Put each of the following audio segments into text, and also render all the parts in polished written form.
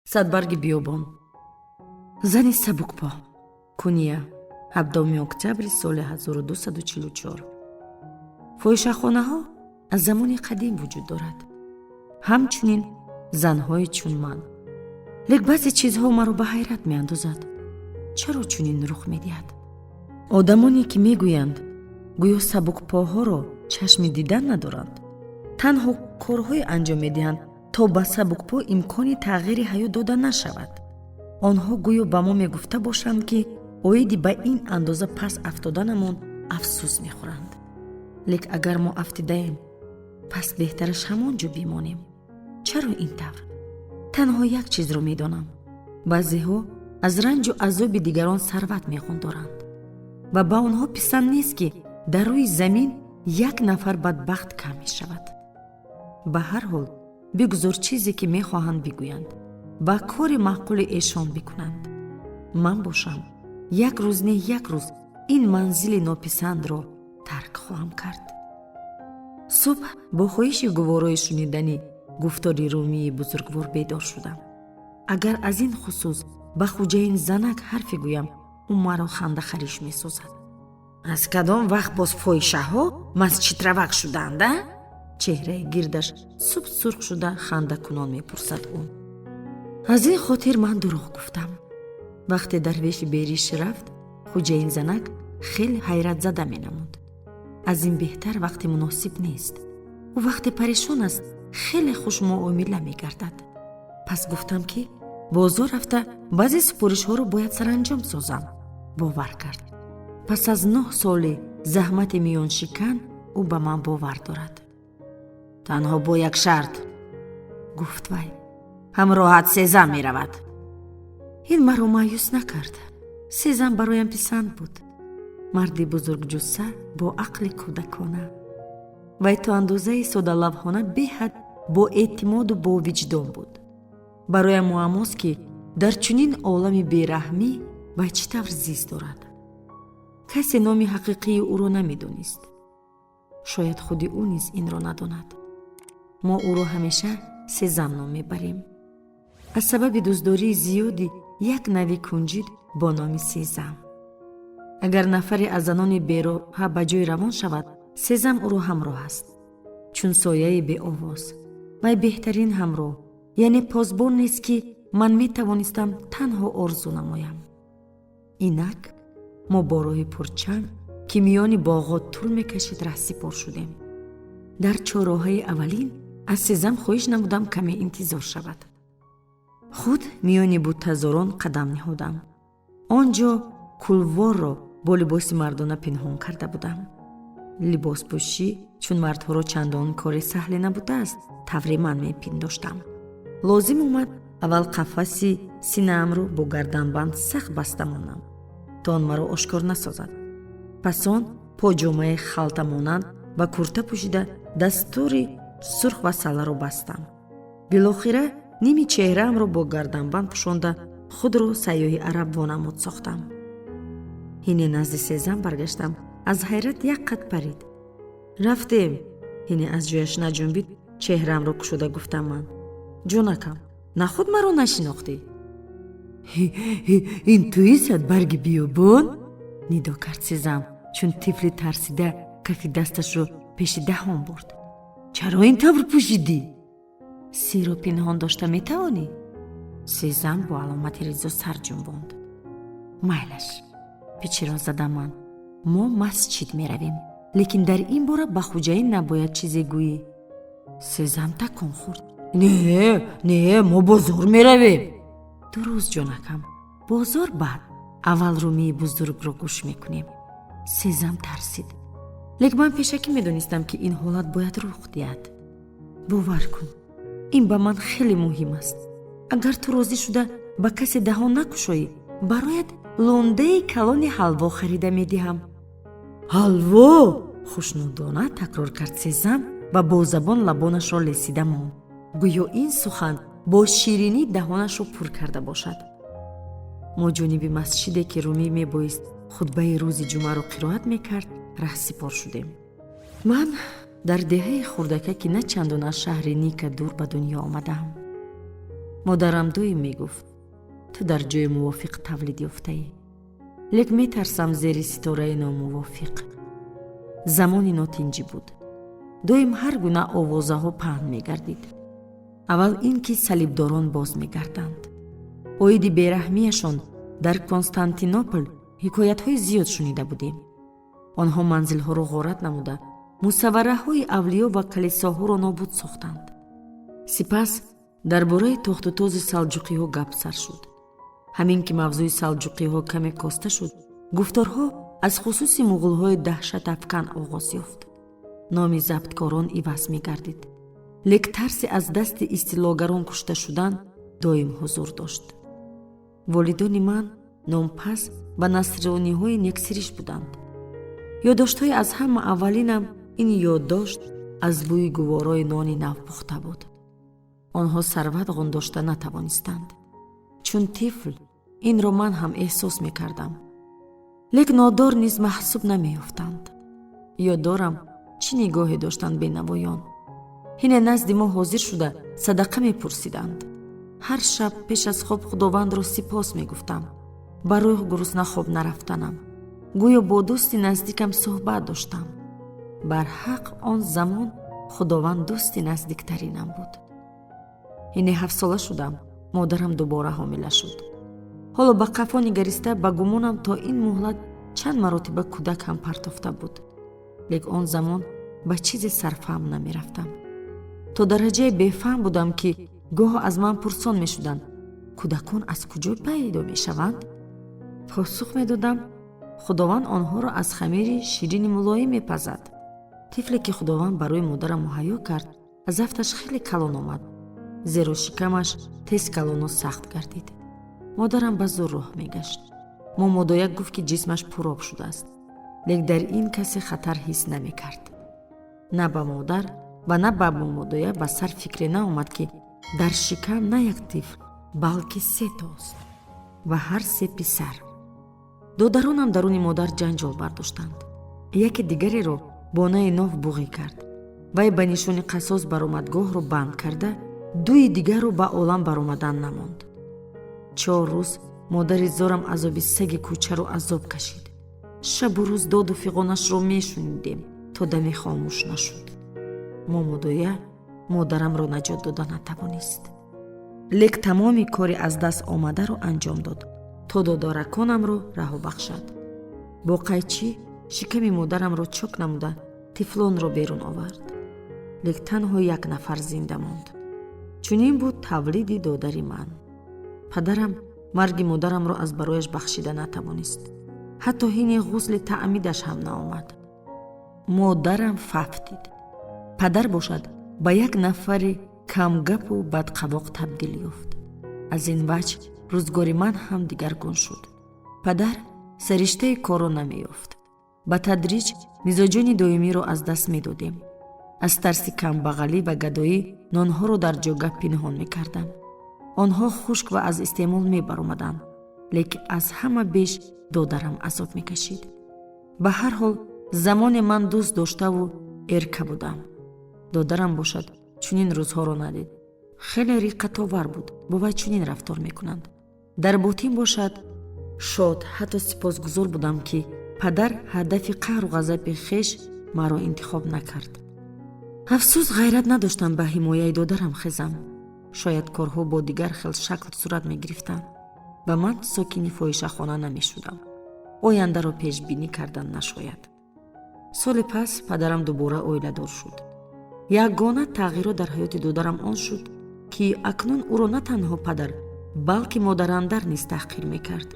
Садбарги биёбон, зани сабукпо, Куния, 17 октябри соли 1244. Фоҳишахонаҳо аз замони қадим вуҷуд дорад, ҳамчунин занҳои чун ман. Лек баъзе чизҳо маро ба ҳайрат меандозад. Чаро чунин рух медиҳад? Одамоне ки мегӯянд, гӯё сабукпоҳоро чашми дидан надоранд, танҳо корҳое анҷом медиҳанд, то ба сабукпо имкони тағйири ҳаёт дода нашавад. Онҳо гӯё ба мо мегуфта бошанд, ки оиди ба ин андоза пас афтоданамон афсӯс мехӯранд. Лек агар мо афтидаем, пас беҳтараш ҳамон ҷо бимонем. Чаро ин тавр? Танҳо як чизро медонам: баъзеҳо аз ранҷу азоби дигарон сарват меғундоранд ва ба онҳо писанд нест, ки дар рӯи замин як нафар бадбахт кам мешавад. Ба ҳар ҳол, бигузор чизе ки мехоҳанд бигӯянд, ба кори маъқули эшон бикунанд. Ман бошам, як рӯз не, як рӯз ин манзили нописандро тарк хоҳам кард. Субҳ бо хоҳиши гуворои шунидани гуфтори Румии бузургвор бедор шудам. Агар аз ин хусус ба хуҷаин занак ҳарфе гӯям, ӯ маро хандахариш месозад. Аз кадом вақт боз фоҳишаҳо масҷидравак шуданд, а? Чеҳраи гирдаш суб сурх шуда, хандакунон мепурсад ӯ. Аз ин хотир ман дурӯғ гуфтам. Вақте дарвеши бериш рафт, хуҷаин занак хеле ҳайратзада менамуд. Аз ин беҳтар вақти муносиб нест. Ӯ вақте парешон аст, хеле хушмуомила мегардад. Пас гуфтам, ки бозор рафта, баъзе супоришҳоро бояд саранҷом созам. Бовар кард. Пас аз 9 соли заҳмати миёншикан ӯ ба ман бовар дорад. Танҳо бо як шарт, гуфт вай. Ҳамроҳат Сезам меравад. Ин маро маъюс накард. Сезам бароям писанд буд, марди бузургҷусса бо ақли кӯдакона. Вай то андозаи содалавҳона беҳад бо эътимоду бовиҷдон буд. Бароям муаммост, ки дар чунин олами бераҳмӣ вай чӣ тавр зист дорад. Касе номи ҳақиқии ӯро намедонист. Шояд худи ӯ низ инро надонад. Мо ӯро ҳамеша Сезам ном мебарем аз сабаби дӯстдории зиёди як нави кунҷид бо номи сезам. Агар нафаре аз занони бероҳа ба ҷой равон шавад, Сезам ӯро ҳамроҳ аст, чун сояи беовоз. Вай беҳтарин ҳамроҳ, яъне посбон нест, ки ман метавонистам танҳо орзу намоям. Инак мо бо роҳи пурчанг, ки миёни боғот тӯл мекашид, раҳсипор шудем. Дар чорроҳаи аввалин аз Сезам хоҳиш намудам каме интизор шавад. Худ миёни буттазорон қадам ниҳодам. Он ҷо кулворро бо либоси мардона пинҳон карда будам. Либоспӯшӣ чун мардҳоро чандон кори саҳле набудааст, тавре ман мепиндоштам. Лозим омад аввал қафаси синаамро бо гарданбанд сахт баста монам, то он маро ошкор насозад. Пас он поҷомаи халтамонанд ва курта пӯшида, дастури сурх ва салларо бастам. Билохира ними чеҳраамро бо гарданбанд пӯшонда, худро сайёҳи араб вонамуд сохтам. Ҳине назди Сезам баргаштам, аз ҳайрат як қад парид. Рафтем. Ҳине аз ҷояш наҷунбид, чеҳраамро кушода гуфтам ман: «Ҷонакам, нахуд маро нашинохтӣ?» «Ин туи, садбарги биёбон?» нидо кард Сезам, чун тифли тарсида кафи дасташро пеши даҳон бурд. «Чаро ин тавр пӯшидӣ?» Сирро пинҳон дошта метавонӣ? Сезам бо аломати ризо сар ҷунбонд. «Майлаш», пичиро задам ман, «мо масҷид меравем, лекин дар ин бора ба хуҷаин набояд чизе гӯӣ». Сезам такон хӯрд. «Не, не, мо бозор меравем». «Дуруст, ҷонакам, бозор баъд, аввал Румии бузургро гӯш мекунем». Сезам тарсид, лек ман пешакӣ медонистам, ки ин ҳолат бояд рух диҳад. «Бовар кун, ин ба ман хеле муҳим аст. Агар ту розӣ шуда, ба касе даҳон накушоӣ, бароят лондаи калони ҳалво харида медиҳам». «Ҳалво?» хушнудона такрор кард Сезам ва бо забон лабонашро лесида монд, гӯё ин сухан бо ширинӣ даҳонашро пур карда бошад. Мо ҷониби масҷиде, ки Румӣ мебоист хутбаи рӯзи ҷумъаро қироат мекард, раҳсипор шудем. Ман дар деҳаи хурдака, ки на чандон аз шаҳри Ника дур, ба дунё омадаам. Модарам доим мегуфт: «Ту дар ҷои мувофиқ тавлид ёфтаӣ, лек метарсам, зери ситораи номувофиқ». Замони нотинҷӣ буд. Доим ҳар гуна овозаҳо паҳн мегардид. Аввал ин ки салибдорон боз мегарданд. Оиди бераҳмияшон дар Константинопол ҳикоятҳои зиёд шунида будем. Онҳо манзилҳоро ғорат намуда, мусаввараҳои авлиё ва калисоҳоро нобуд сохтанд. Сипас дар бораи тохтутози салҷуқиҳо гап сар шуд. Ҳамин ки мавзӯи салҷуқиҳо каме коста шуд, гуфторҳо аз хусуси муғулҳои даҳшатафкан оғоз ёфт. Номи забткорон иваз мегардид, лек тарси аз дасти истилогарон кушта шудан доим ҳузур дошт. Волидони ман номпас ба насрониҳои нексириш буданд. Ёддоштҳои аз ҳама аввалинам ин ёддошт аз бӯи гуворои нони навпухта буд. Онҳо сарват ғундошта натавонистанд. Чун тифл инро ман ҳам эҳсос мекардам, лек нодор низ маҳсуб намеёфтанд. Ёд дорам, чӣ нигоҳе доштанд бенавоён, ҳине назди мо ҳозир шуда, садақа мепурсиданд. Ҳар шаб пеш аз хоб Худовандро сипос мегуфтам барои гурусна хоб нарафтанам. Гӯё бо дӯсти наздикам суҳбат доштам. Барҳақ, он замон Худованд дӯсти наздиктаринам буд. Ҳине 7-сола шудам, модарам дубора ҳомила шуд. Ҳоло ба қафо нигариста, ба гумонам, то ин муҳлат чанд маротиба кӯдак ҳам партофта буд, лек он замон ба чизе сарфаҳм намерафтам. То дараҷае бефаҳм будам, ки гоҳо аз ман пурсон мешуданд: «Кӯдакон аз куҷо пайдо мешаванд?» Посух медодам: «Худованд онҳоро аз хамири ширини мулоим мепазад». Тифле ки Худованд барои модарам муҳайё кард, аз афташ хеле калон омад, зеро шикамаш тез калону сахт гардид. Модарам ба зӯр роҳ мегашт. Момодояк гуфт, ки ҷисмаш пуроб шудааст, лек дар ин касе хатар ҳис намекард. На ба модар ва на ба момодоя ба сар фикре наомад, ки дар шикам на як тифл, балки се тост ва ҳар се писар. Додаронам даруни модар ҷанҷол бардоштанд. Яке дигареро бо наи нов буғӣ кард. Вай ба нишони қасос баромадгоҳро банд карда, дуи дигарро ба олам баромадан намонд. 4 рӯз модари зорам азоби саги кӯчаро азоб кашид. Шабу рӯз доду фиғонашро мешунидем, то даме хомӯш нашуд. Момодоя модарамро наҷот дода натавонист, лек тамоми кори аз даст омадаро анҷом дод, то додараконамро раҳо бахшад. Бо қайчӣ шиками модарамро чок намуда, тифлонро берун овард, лек танҳо як нафар зинда монд. Чунин буд тавлиди додари ман. Падарам марги модарамро аз барояш бахшида натавонист. Ҳатто ҳини ғусли таъмидаш ҳам наомад. Модарам фавтид. Падар бошад, ба як нафари камгапу бадқавоқ табдил ёфт. Аз ин ваҷҳ рӯзгори ман ҳам дигаргун шуд. Падар сариштаи корро намеёфт. Ба тадриҷ мизоҷони доимиро аз даст медодем. Аз тарси камбағалӣ ва гадоӣ нонҳоро дар ҷога пинҳон мекардам. Онҳо хушк ва аз истеъмол мебаромаданд, лекин аз ҳама беш додарам азоб мекашид. Ба ҳар ҳол, замоне ман дӯст доштаву эрка будам. Додарам бошад, чунин рӯзҳоро надид. Хеле риққатовар буд, бо вай чунин рафтор мекунанд. Дар ботин бошад, шод, ҳатто сипосгузор будам, ки падар ҳадафи қаҳру ғазаби хеш маро интихоб накард. Афсӯс, ғайрат надоштам ба ҳимояи додарам хезам. Шояд корҳо бо дигар хел шакл сурат мегирифтанд ва ман сокини фоҳишахона намешудам. Ояндаро пешбинӣ кардан нашояд. Соли пас падарам дубора оиладор шуд. Ягона тағйирот дар ҳаёти додарам он шуд, ки акнун ӯро на танҳо падар, балки модарандар низ таҳқир мекард.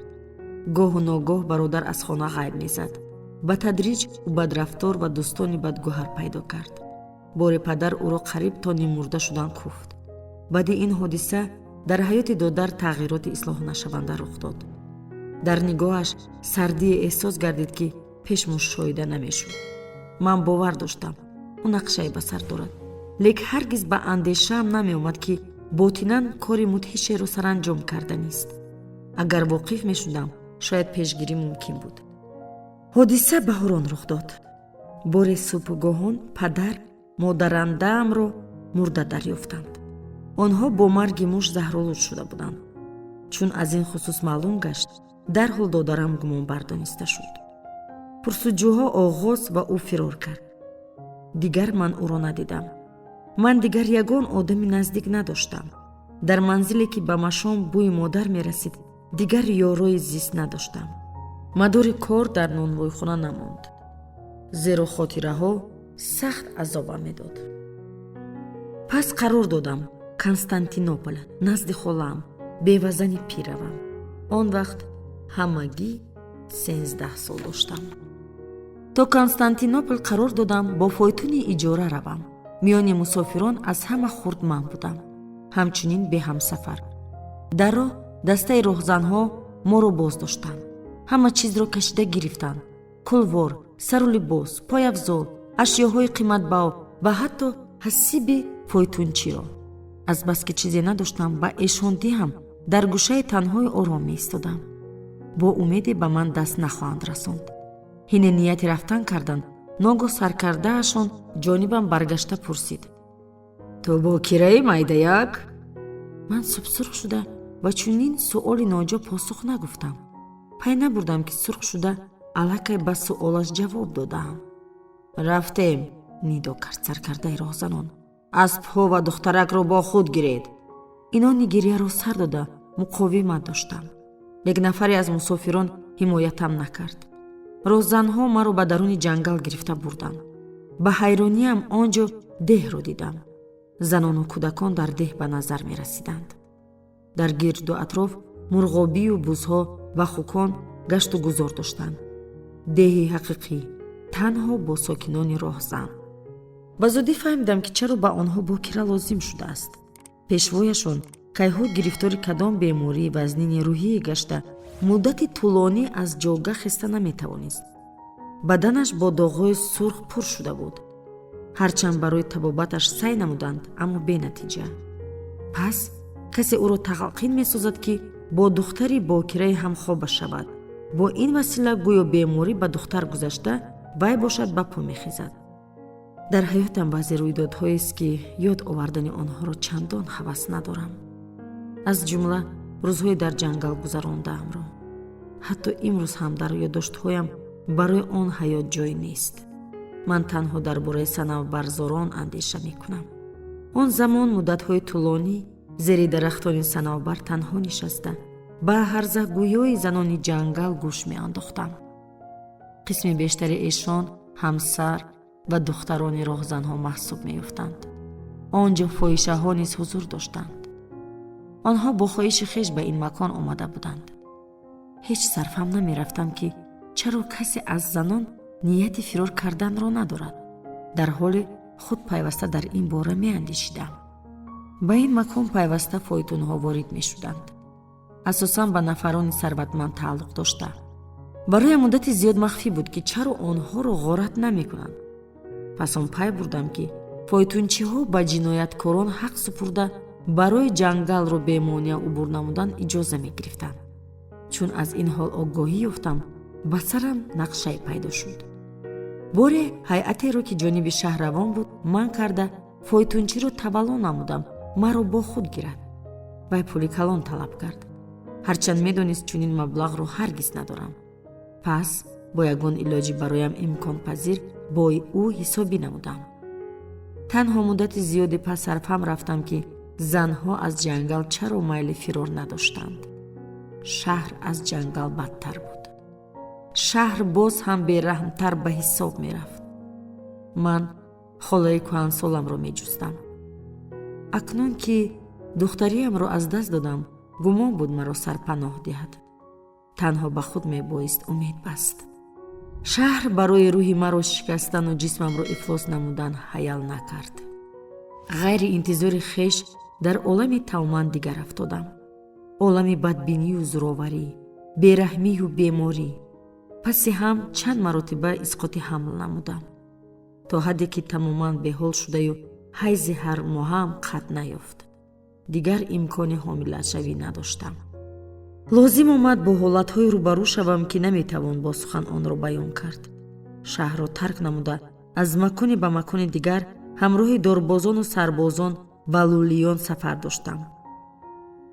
Гоҳу ногоҳ бародар аз хона ғайб мезад. Ба тадриҷ ӯ бадрафтор ва дӯстони бадгӯҳар пайдо кард. Боре падар ӯро қариб то ниммурда шудан куфт. Баъди ин ҳодиса дар ҳаёти додар тағйироти ислоҳнашаванда рух дод. Дар нигоҳаш сардие эҳсос гардид, ки пеш мушоҳида намешуд. Ман бовар доштам, ӯ нақшае ба сар дорад, лек ҳаргиз ба андешаам намеомад, ки ботинан кори мудҳишеро саранҷом карданист. Агар воқиф мешудам, шояд пешгирӣ мумкин буд. Ҳодиса баҳорон рух дод. Боре субҳгоҳон падар модарандаамро мурда дарёфтанд. Онҳо бо марги муш заҳролуд шуда буданд. Чун аз ин хусус маълум гашт, дарҳол додарам гумонбар дониста шуд. Пурсуҷӯҳо оғоз ва ӯ фирор кард. Дигар ман ӯро надидам. Ман дигар ягон одами наздик надоштам. Дар манзиле, ки ба машом бӯи модар мерасид, дигар ёрои зист надоштам. Мадори кор дар нонвойхона намонд, зеро хотираҳо сахт азобам медод. Пас қарор додам Константинопол, назди холаам, бевазани пир равам. Он вақт ҳамагӣ 13 сол доштам. То Константинопол қарор додам бо фойтуни иҷора равам. Миёни мусофирон аз ҳама хурд ман будам, ҳамчунин беҳамсафар. Дар роҳ дастаи роҳзанҳо моро боздоштанд, ҳама чизро кашида гирифтанд: кулвор, сару либос, пойафзол, ашёҳои қиматбаҳо ва ҳатто ҳасиби фойтунчиро. Азбаски чизе надоштам ба эшон диҳам, дар гӯшаи танҳои ором меистодам, бо умеде ба ман даст нахоҳанд расонд. Ҳине нияти рафтан карданд, ногоҳ саркардаашон ҷонибам баргашта пурсид: «Ту бокираи, майдаяк?» Ман субсурх шуда ба чунин суоли ноҷо посух нагуфтам. Пай набурдам, ки сурх шуда аллакай ба суолаш ҷавоб додаам. «Рафтем», нидо кард саркардаи роҳзанон. «Аспҳо ва духтаракро бо худ гиред». Инони гирьяро сар дода муқовимат доштам, лек нафаре аз мусофирон ҳимоятам накард. Роҳзанҳо маро ба даруни ҷангал гирифта бурданд. Ба ҳайрониям он ҷо деҳро дидам. Занону кӯдакон дар деҳ ба назар мерасиданд. Дар гирду атроф мурғобию бузҳо ва хукон гашту гузор доштанд. Деҳи ҳақиқӣ, танҳо бо сокинони роҳзан. Ба зудӣ фаҳмидам, ки чаро ба онҳо бокира лозим шудааст. Пешвояшон кайҳо гирифтори кадом бемории вазнини рӯҳие гашта, муддати тӯлонӣ аз ҷога хеста наметавонист. Баданаш бо доғҳои сурх пур шуда буд. Ҳарчанд барои табобаташ сай намуданд, аммо бенатиҷа. Пас касе ӯро талқин месозад, ки бо духтари бокираи ҳамхоба шавад. Бо ин васила гӯё беморӣ ба духтар гузашта, вай бошад ба по мехезад. Дар ҳаётам баъзе рӯйдодҳоест, ки ёд овардани онҳоро чандон ҳавас надорам, аз ҷумла рӯзҳои дар ҷангал гузарондаамро. Ҳатто имрӯз ҳам дар ёддоштҳоям барои он ҳаёт ҷой нест. Ман танҳо дар бораи санавбарзорон андеша мекунам. Он замон муддатҳои тӯлонӣ зери дарахтони санавбар танҳо нишаста, ба ҳарзагӯёи занони ҷангал гӯш меандохтам. Қисми бештари эшон ҳамсар ва духтарони роҳзанҳо маҳсуб меёфтанд. Он ҷо фоҳишаҳо низ ҳузур доштанд. Онҳо бо хоҳиши хеш ба ин макон омада буданд. Ҳеҷ сарфам намерафтам, ки чаро касе аз занон нияти фирор карданро надорад. Дар ҳоле худ пайваста дар ин бора меандешидам. Ба ин макон пайваста фойтунҳо ворид мешуданд, асосан ба нафарони сарватманд тааллуқ дошта. Барои муддати зиёд махфӣ буд, ки чаро онҳоро ғорат намекунанд. Пас он пай бурдам, ки фойтунчиҳо ба ҷинояткорон ҳақ супурда, барои ҷангалро бемонеа убур намудан иҷоза мегирифтанд. Чун аз ин ҳол огоҳӣ ёфтам, ба сарам нақшае пайдо шуд. Боре ҳайатеро, ки ҷониби шаҳр равон буд, манъ карда, фойтунчиро тавалло намудам маро бо худ гирад. Вай пули калон талаб кард, ҳарчанд медонист, чунин маблағро ҳаргиз надорам. Пас бо ягон илоҷи бароям имконпазир бо ӯ ҳисобӣ намудам. Танҳо муддати зиёде пас сарфаҳм рафтам, ки занҳо аз ҷангал чаро майли фирор надоштанд. Шаҳр аз ҷангал бадтар буд. Шаҳр боз ҳам бераҳмтар ба ҳисоб мерафт. Ман холаи кӯҳансоламро меҷустам. Акнун ки духтариамро аз даст додам, гумон буд маро сарпаноҳ диҳад. Танҳо ба худ мебоист умед баст. Шаҳр барои рӯҳи маро шикастану ҷисмамро ифлос намудан ҳаял накард. Ғайри интизори хеш дар олами тамоман дигар афтодам, олами бадбинию зӯроварӣ, бераҳмию беморӣ. Паси ҳам чанд маротиба исқоти ҳамл намудам, то ҳадде ки тамоман беҳол шудаю ҳайзи ҳар моҳаам қатъ наёфт. Дигар имкони ҳомилашавӣ надоштам. Лозим омад бо ҳолатҳое рӯбарӯ шавам, ки наметавон бо сухан онро баён кард. Шаҳрро тарк намуда, аз маконе ба макони дигар ҳамроҳи дорбозону сарбозон ва Лулиён сафар доштам.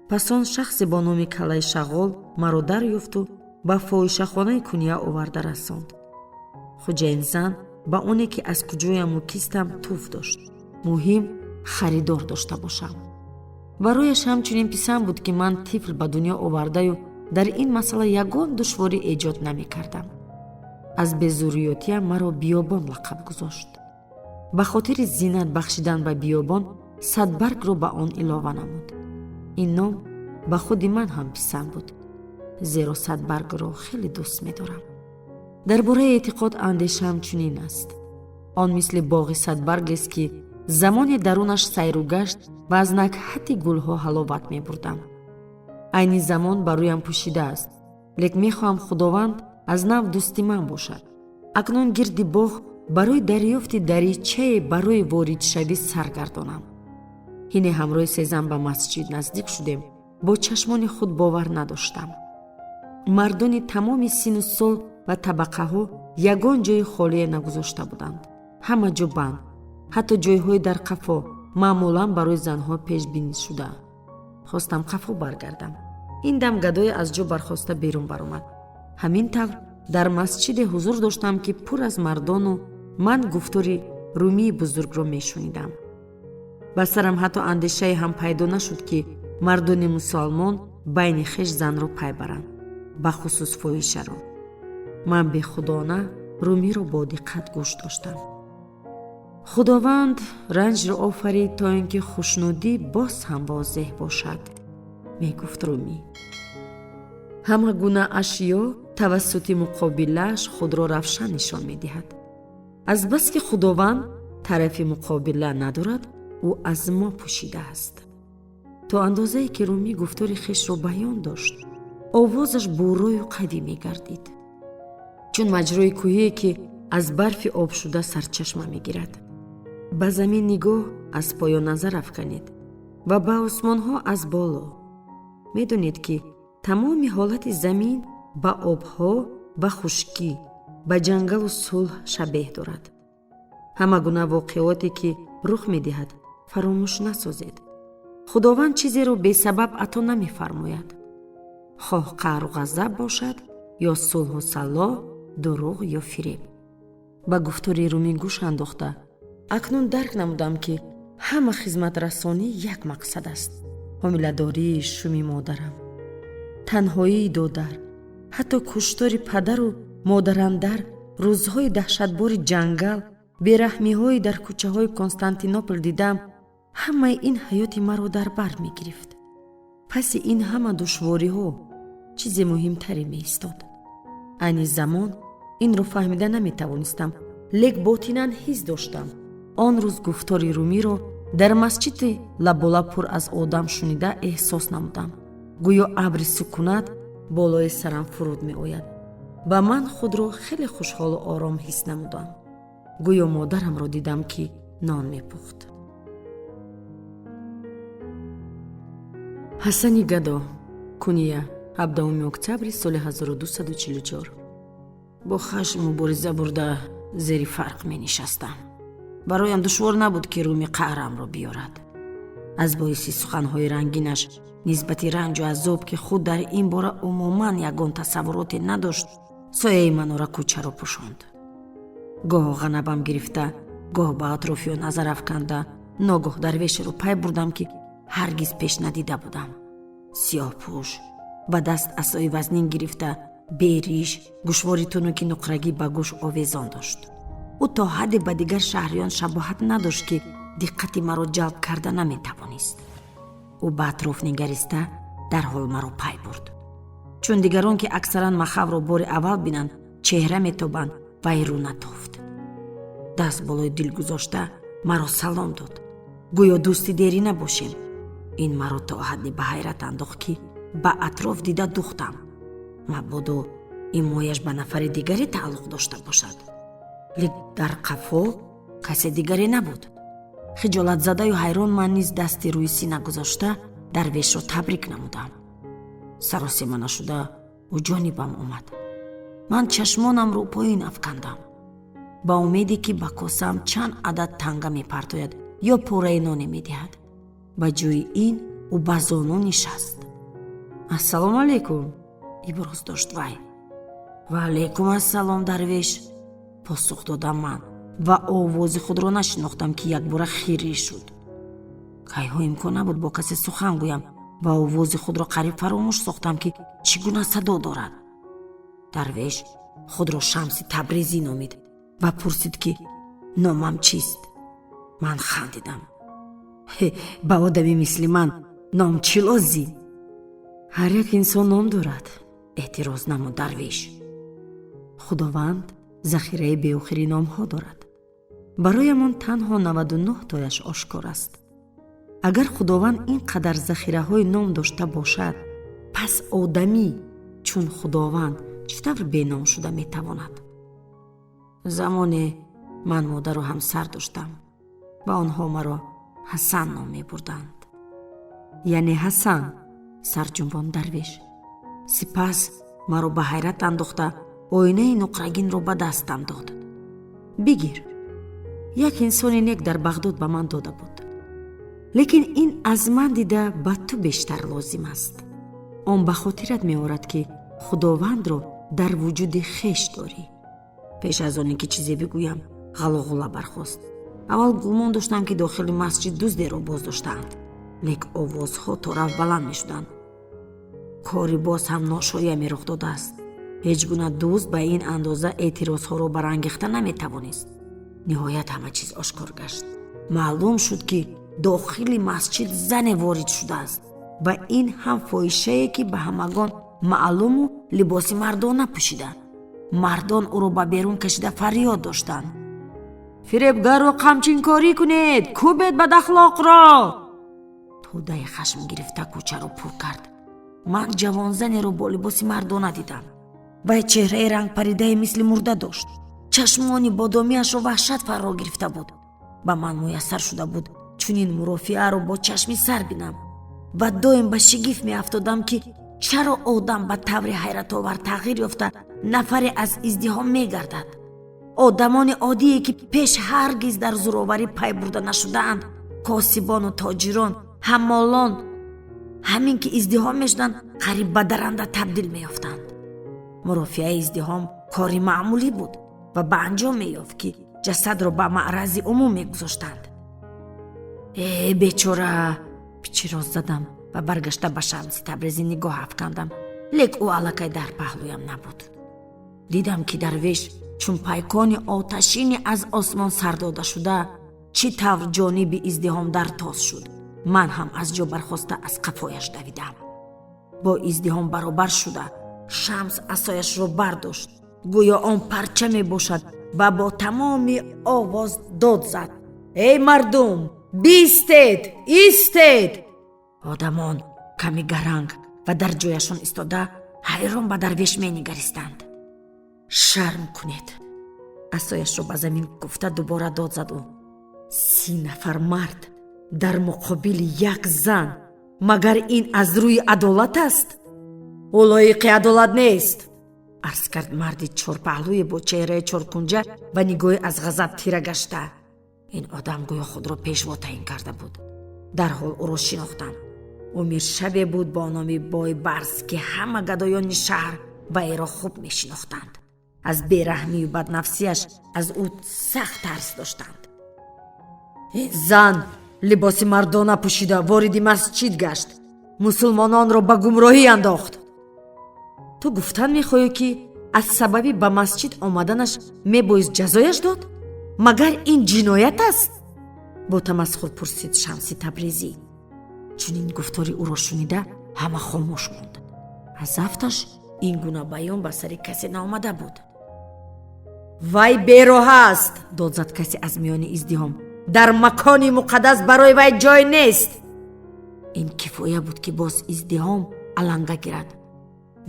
Пас он шахсе бо номи Каллаи Шағол маро дарёфту ба фоҳишахонаи Куния оварда расонд. Хуҷаинзан ба оне, ки аз куҷояму кистам, туф дошт. Муҳим харидор дошта бошам. Барояш ҳамчунин писанд буд, ки ман тифл ба дунё овардаю дар ин масъала ягон душворӣ эҷод намекардам. Аз безурриётиам маро Биёбон лақаб гузошт. Ба хотири зинат бахшидан ба биёбон садбаргро ба он илова намуд. Ин ном ба худи ман ҳам писанд буд, зеро садбаргро хеле дӯст медорам. Дар бораи эътиқод андешаам чунин аст: он мисли боғи садбаргест, ки замоне дарунаш сайру гашт ва аз накҳати гулҳо ҳаловат мебурдам. Айни замон ба рӯям пӯшида аст, лек мехоҳам Худованд аз нав дӯсти ман бошад. Акнун гирди боғ барои дарёфти даричае барои воридшавӣ саргардонам. Ҳине ҳамроҳи сезан ба масҷид наздик шудем, бо чашмони худ бовар надоштам. Мардони тамоми сину сол ва табақаҳо ягон ҷои холие нагузошта буданд. Ҳама ҷо банд, ҳатто ҷойҳои дар қафо, маъмулан барои занҳо пешбинӣ шуда. Хостам қафо баргардам. Ин дам гадое аз ҷо бархоста берун баромад. Ҳамин тавр дар масҷиде ҳузур доштам, ки пур аз мардону ман гуфтори Румии бузургро мешунидам. Ба сарам ҳатто андешае ҳам пайдо нашуд, ки мардони мусалмон байни хеш занро пай баранд, бахусус фоҳишаро. Ман бехудона Румиро бо диққат гӯш доштам. Худованд ранҷро офарид, то ин ки хушнудӣ боз ҳам возеҳ бошад, мегуфт Румӣ. Ҳама гуна ашё тавассути муқобилааш худро равшан нишон медиҳад. Азбаски Худованд тарафи муқобила надорад, ӯ аз мо пӯшидааст. То андозае ки Румӣ гуфтори хешро баён дошт, овозаш буррою қавӣ мегардид, чун маҷрои кӯҳие, ки аз барфи обшуда сарчашма мегирад. Ба замин нигоҳ аз поён назар афканед ва ба осмонҳо аз боло. Медонед, ки тамоми ҳолати замин ба обҳо ва хушкӣ, ба ҷангалу сулҳ шабеҳ дорад. Ҳама гуна воқеоте, ки рух медиҳад, фаромӯш насозед. Худованд чизеро бесабаб ато намефармояд, хоҳ қаҳру ғазаб бошад ё сулҳу салоҳ, дурӯғ ё фиреб. Ба гуфтори Румӣ гӯш андохта, акнун дарк намудам, ки ҳама хизматрасонӣ як мақсад аст. Ҳомиладории шуми модарам, танҳоии додар, ҳатто куштори падару модарандар, рӯзҳои даҳшатбори ҷангал, бераҳмиҳои дар кӯчаҳои Константинопол дидам, ҳамаи ин ҳаёти маро дар бар мегирифт. Паси ин ҳама душвориҳо чизе муҳимтаре меистод. Айни замон инро фаҳмида наметавонистам, лек ботинан ҳис доштам. Он рӯз гуфтори Румиро дар масҷиди лаболаб пур аз одам шунида, эҳсос намудам, гӯё абри сукунат болои сарам фуруд меояд ва ман худро хеле хушҳолу ором ҳис намудам. Гӯё модарамро дидам, ки нон мепухт. Ҳасани Гадо, Куния, 17 октябри соли 1244. Бо хашм мубориза бурда, зери фарқ менишастам. Бароям душвор набуд, ки Руми қаҳрамро биёрад. Аз боиси суханҳои рангинаш нисбати ранҷу азоб, ки худ дар ин бора умуман ягон тасаввуроте надошт, сояи манора кӯчаро пӯшонд. Гоҳ ғанабам гирифта, гоҳ ба атрофиё назар афканда, ногоҳ дарвешеро пай бурдам, ки ҳаргиз пеш надида будам. Сиёҳпӯш, ба даст асои вазнин гирифта, бериш, гӯшвори тунуки нуқрагӣ ба гӯш овезон дошт. Ӯ то ҳадде ба дигар шаҳриён шабоҳат надошт, ки диққати маро ҷалб карда наметавонист. Ӯ ба атроф нигариста, дарҳол маро пай бурд. Чун дигарон, ки аксаран махавро бори аввал бинанд, чеҳра метобанд, вай рӯ натофт. Даст болои дил гузошта, маро салом дод, гӯё дӯсти дерина бошем. Ин маро то ҳадде ба ҳайрат андохт, ки ба атроф дида духтам, мабодо имояш ба нафари дигаре тааллуқ дошта бошад. Лек дар қафо касе дигаре набуд. Хиҷолатзадаю ҳайрон ман низ дасти рӯи сина гузошта, дарвешро табрик намудам. Саросема нашуда, ӯ ҷонибам омад. Ман чашмонамро поин афкандам, ба умеде ки ба косаам чанд адад танга мепартояд ё пораи ноне медиҳад. Ба ҷои ин ӯ ба зону нишаст. «Ассалому алайкум», иброз дошт вай. «Ва алайкум ассалом, дарвеш», посух додам ман ва овози худро нашинохтам, ки якбора хирӣ шуд. Кайҳо имкон набуд бо касе сухан гӯям ва овози худро қариб фаромӯш сохтам, ки чӣ гуна садо дорад. Дарвеш худро Шамси Табрезӣ номид ва пурсид, ки номам чист. Ман хандидам: «Ба одами мисли ман ном чӣ лозим?» «Ҳар як инсон ном дорад», эътироз намуд дарвеш. «Худованд захираи беохири номҳо дорад. Бароямон танҳо 99 тояш ошкор аст. Агар Худованд ин қадар захираҳои ном дошта бошад, пас одамӣ чун Худованд чӣ тавр беном шуда метавонад? Замоне ман модару ҳамсар доштам ва онҳо маро Ҳасан ном мебурданд». «Яъне Ҳасан», сарҷунбон дарвеш. Сипас маро ба ҳайрат андохта, оинаи нуқрагинро ба дастам дод. «Бигир, як инсони нек дар Бағдод ба ман дода буд, лекин ин аз ман дида ба ту бештар лозим аст. Он ба хотират меорад, ки Худовандро дар вуҷуди хеш дорӣ». Пеш аз оне ки чизе бигӯям, ғалоғула бархост. Аввал гумон доштам, ки дохили масҷид дуздеро боздоштаанд, лек овозҳо торафт баланд мешуданд. Кори боз ҳам ношояме рух додааст. Ҳеҷ гуна дузд ба ин андоза эътирозҳоро барангехта наметавонист. Ниҳоят ҳама чиз ошкор гашт. Маълум шуд, ки дохили масҷид зане ворид шудааст ва ин ҳам фоҳишае, ки ба ҳамагон маълуму либоси мардона пӯшида. Мардон ӯро ба берун кашида фарёд доштанд: «Фиребгарро қамчинкорӣ кунед! Кӯбед бадахлоқро!» Тӯдаи хашм гирифта кӯчаро пур кард. Ман ҷавонзанеро бо либоси мардона дидам. Вай чеҳраи рангпаридае мисли мурда дошт. Чашмони бодомиашро ваҳшат фарро гирифта буд. Ба ман муяссар шуда буд чунин мурофиаро бо чашми сар бинам ва доим ба шигифт меафтодам, ки чаро одам ба таври ҳайратовар тағйир ёфта нафаре аз издиҳом мегардад. Одамони оддие, ки пеш ҳаргиз дар зӯроварӣ пай бурда нашудаанд, косибону тоҷирон, ҳаммолон, ҳамин ки издиҳом мешуданд, қариб ба даранда табдил меёфтанд. Мурофиаи издиҳом кори маъмулӣ буд ва ба анҷом меёфт, ки ҷасадро ба маърази умум мегузоштанд. «Э, бечора!» пичироз задам ва баргашта ба Шамси Табрезӣ нигоҳ афкандам, лек ӯ аллакай дар паҳлӯям набуд. Дидам, ки дарвеш чун пайкони оташине аз осмон сар дода шуда, чӣ тавр ҷониби издиҳом дар тоз шуд. Ман ҳам аз ҷо бархоста аз қафояш давидам. Бо издиҳом баробар шуда, Шамс асояшро бардошт, гӯё он парча мебошад, ва бо тамоми овоз дод зад: «Эй мардум, биистед, истед!» Одамон ками гаранг ва дар ҷояшон истода, ҳайрон ба дарвеш менигаристанд. «Шарм кунед!» асояшро ба замин куфта дубора дод зад ӯ. «30 нафар мард дар муқобили як зан, магар ин аз рӯи адолат аст? Ӯ лоиқи адолат нест», арз кард марди чорпаҳлӯе бо чеҳраи чоркунҷа ва нигоҳи аз ғазаб тира гашта. Ин одам гӯё худро пешво таъин карда буд. Дарҳол ӯро шинохтам. Ӯ миршабе буд бо номи Бойбарс, ки ҳама гадоёни шаҳр вайро хуб мешинохтанд. Аз бераҳмию баднафсияш аз ӯ сахт тарс доштанд. «Ин зан либоси мардона пӯшида вориди масҷид гашт, мусулмононро ба гумроҳӣ андохт. Ту гуфтан мехоҳӣ, ки аз сабаби ба масҷид омаданаш мебоист ҷазояш дод? Магар ин ҷиноят аст?» бо тамасхур пурсид Шамси Табрезӣ. Чунин гуфтори ӯро шунида, ҳама хомӯш монд. Аз афташ ин гуна баён ба сари касе наомада буд. «Вай бероҳ аст», дод зад касе аз миёни издиҳом. «Дар макони муқаддас барои вай ҷой нест». Ин кифоя буд, ки боз издиҳом аланга гирад.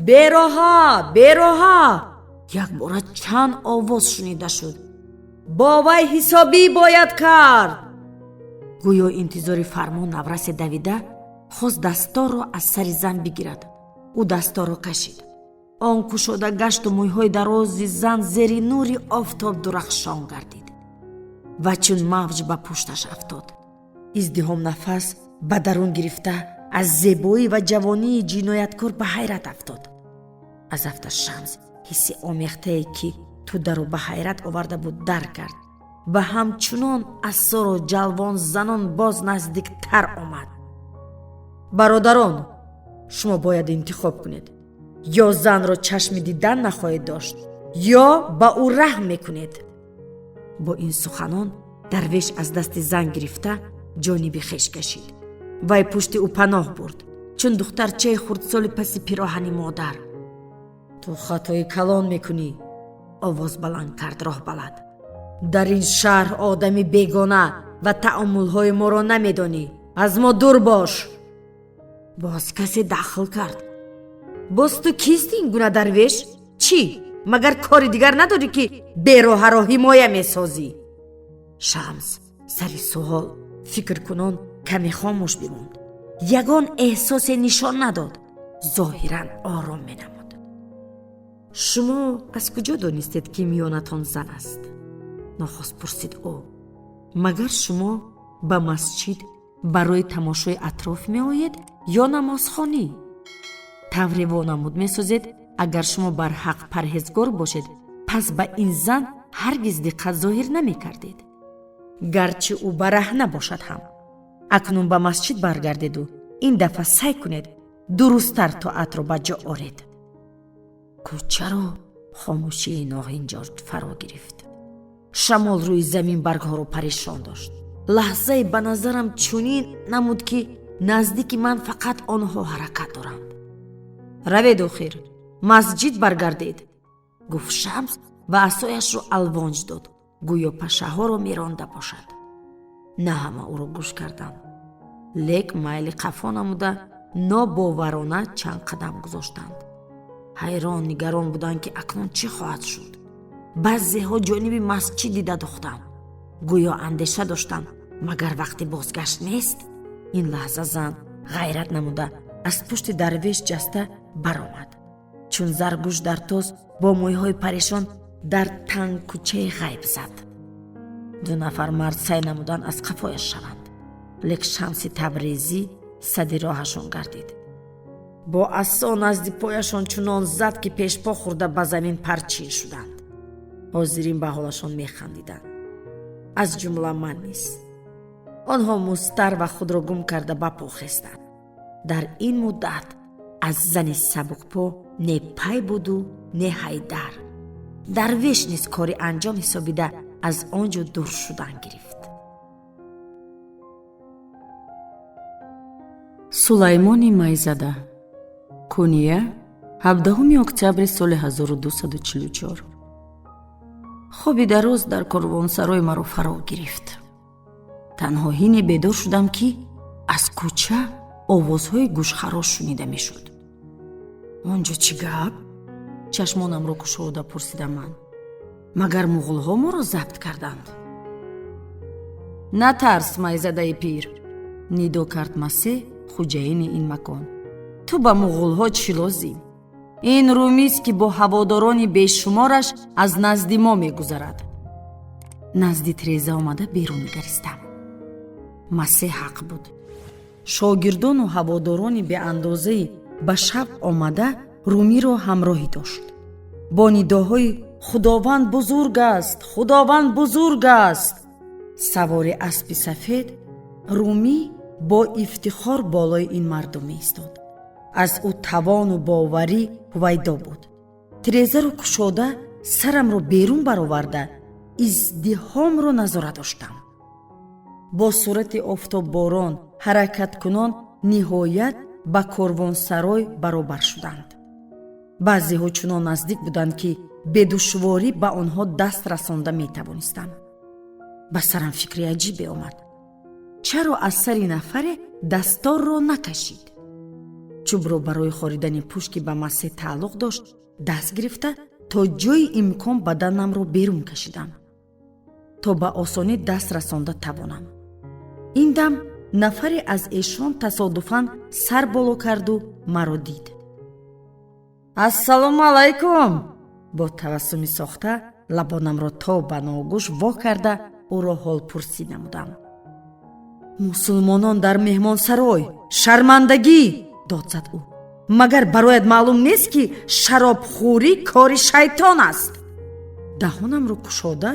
«Бероҳа, бероҳа!» якбора чанд овоз шунида шуд. «Бо вай ҳисобӣ бояд кард». Гӯё интизори фармон, наврасе давида хост дасторро аз сари зан бигирад. Ӯ дасторро кашид. Он кушода гашту мӯйҳои дарози зан зери нури офтоб дурахшон гардид ва чун мавҷ ба пушташ афтод. Издиҳом нафас Ба дарун гирифта аз зебоӣ ва ҷавонии ҷинояткор ба ҳайрат афтод. Аз афта Шамс ҳисси омехтае, ки тӯдаро ба ҳайрат оварда буд, дарк кард ва ҳамчунон асоро ҷалвон занон боз наздиктар омад. Бародарон, шумо бояд интихоб кунед: ё занро чашми дидан нахоҳед дошт, ё ба ӯ раҳм мекунед. Бо ин суханон дарвеш аз дасти зан гирифта ҷониби хеш кашид. Вай пушти ӯ паноҳ бурд, чун духтарчаи хурдсоли паси пироҳани модар. Ту хатои калон мекунӣ, овоз баланд кард роҳбалад. Дар ин шаҳр одами бегона ва таомулҳои моро намедонӣ. Аз мо дур бош. Боз касе дахл кард. Боз ту кисти, ин гуна дарвеш? Чӣ, магар кори дигар надорӣ, ки бероҳаро ҳимоя месозӣ? Шамс сари суҳол фикркунон каме хомӯш бимонд. Ягон эҳсосе нишон надод, зоҳиран ором менамуд. Шумо аз куҷо донистед, ки миёнатон зан аст? Нохост пурсид ӯ. Магар шумо ба масҷид барои тамошои атроф меоед ё намозхонӣ? Тавре вонамуд месозед, агар шумо барҳақ парҳезгор бошед, пас ба ин зан ҳаргиз диққат зоҳир намекардед, гарчи ӯ бараҳна бошад ҳам. Акнун ба масҷид баргардеду ин дафъа сай кунед дурусттар тоатро ба ҷо оред. Кӯчаро хомӯшии ноҳинҷор фаро гирифт. Шамол рӯи замин баргҳоро парешон дошт. Лаҳзае ба назарам чунин намуд, ки наздики ман фақат онҳо ҳаракат доранд. Равед, охир масҷид баргардед, гуфт Шамс ва асояшро алвонҷ дод, гӯё пашаҳоро меронда бошад. На ҳама ӯро гӯш карданд, лек майли қафо намуда нобоварона чанд қадам гузоштанд. Ҳайрон нигарон буданд, ки акнун чӣ хоҳад шуд. Баъзеҳо ҷониби масҷид дида духтанд, гӯё андеша доштанд, магар вақти бозгашт нест. Ин лаҳза зан ғайрат намуда аз пушти дарвеш ҷаста баромад. Чун заргӯш дар тос бо мӯйҳои парешон дар тангкӯчаи ғайб зад. Ду нафар мард сай намуданд аз қафояш шаванд, лек Шамси Табрезӣ сади роҳашон гардид. Бо асо назди пояшон чунон зад, ки пешпо хӯрда ба замин парчин шуданд. Ҳозирин ба ҳолашон механдиданд, аз ҷумла ман низ. Онҳо мустар ва худро гум карда ба по хестанд. Дар ин муддат аз зани сабукпо не пай буду, не ҳайдар. Дарвеш низ кори анҷом ҳисобида аз он ҷо дур шудан гирифт. Сулаймони Майзада. Куния, 17 октябри соли 1244. Хоби дароз дар корвонсарой маро фаро гирифт. Танҳо ҳине бедор шудам, ки аз кӯча овозҳои гӯшхарош шунида мешуд. Он ҷо чӣ гап? Чашмонамро кушода пурсидам ман. Магар муғулҳо моро забт карданд? Натарс, майзадаи пир, нидо кард Масеҳ, хуҷаини ин макон. Ту ба муғулҳо чӣ лозим? Ин румист, ки бо ҳаводорони бешумораш аз назди мо мегузарад. Назди треза омада берун нигаристам. Масеҳ ҳақ буд. Шогирдону ҳаводорони беандозаи ба шавқ омада румиро ҳамроҳӣ дошт. Бо нидоҳои «Худованд бузург аст, Худованд бузург аст!» савори аспи сафед румӣ бо ифтихор болои ин мардум меистод. Аз ӯ тавону боварӣ ҳувайдо буд. Тирезаро кушода сарамро берун бароварда издиҳомро назора доштам. Бо сурати офтобборон ҳаракаткунон ниҳоят ба корвонсарой баробар шуданд. Баъзеҳо чунон наздик буданд, ки бедушворӣ ба онҳо даст расонда метавонистам. Ба сарам фикри аҷибе омад: чаро аз сари нафаре дасторро накашид? Чӯбро барои хоридани пушт, ки ба Масеҳ тааллуқ дошт, даст гирифта то ҷои имкон баданамро берун кашидам, то ба осонӣ даст расонда тавонам. Ин дам нафаре аз эшон тасодуфан сар боло карду маро дид. Ассалому алайкум! Бо табассуми сохта лабонамро то ба ногӯш во карда ӯро ҳолпурсӣ намудам. Мусулмонон дар меҳмонсарой, шармандагӣ, дод зад ӯ. Магар бароят маълум нест, ки шаробхӯрӣ кори шайтон аст? Даҳонамро кушода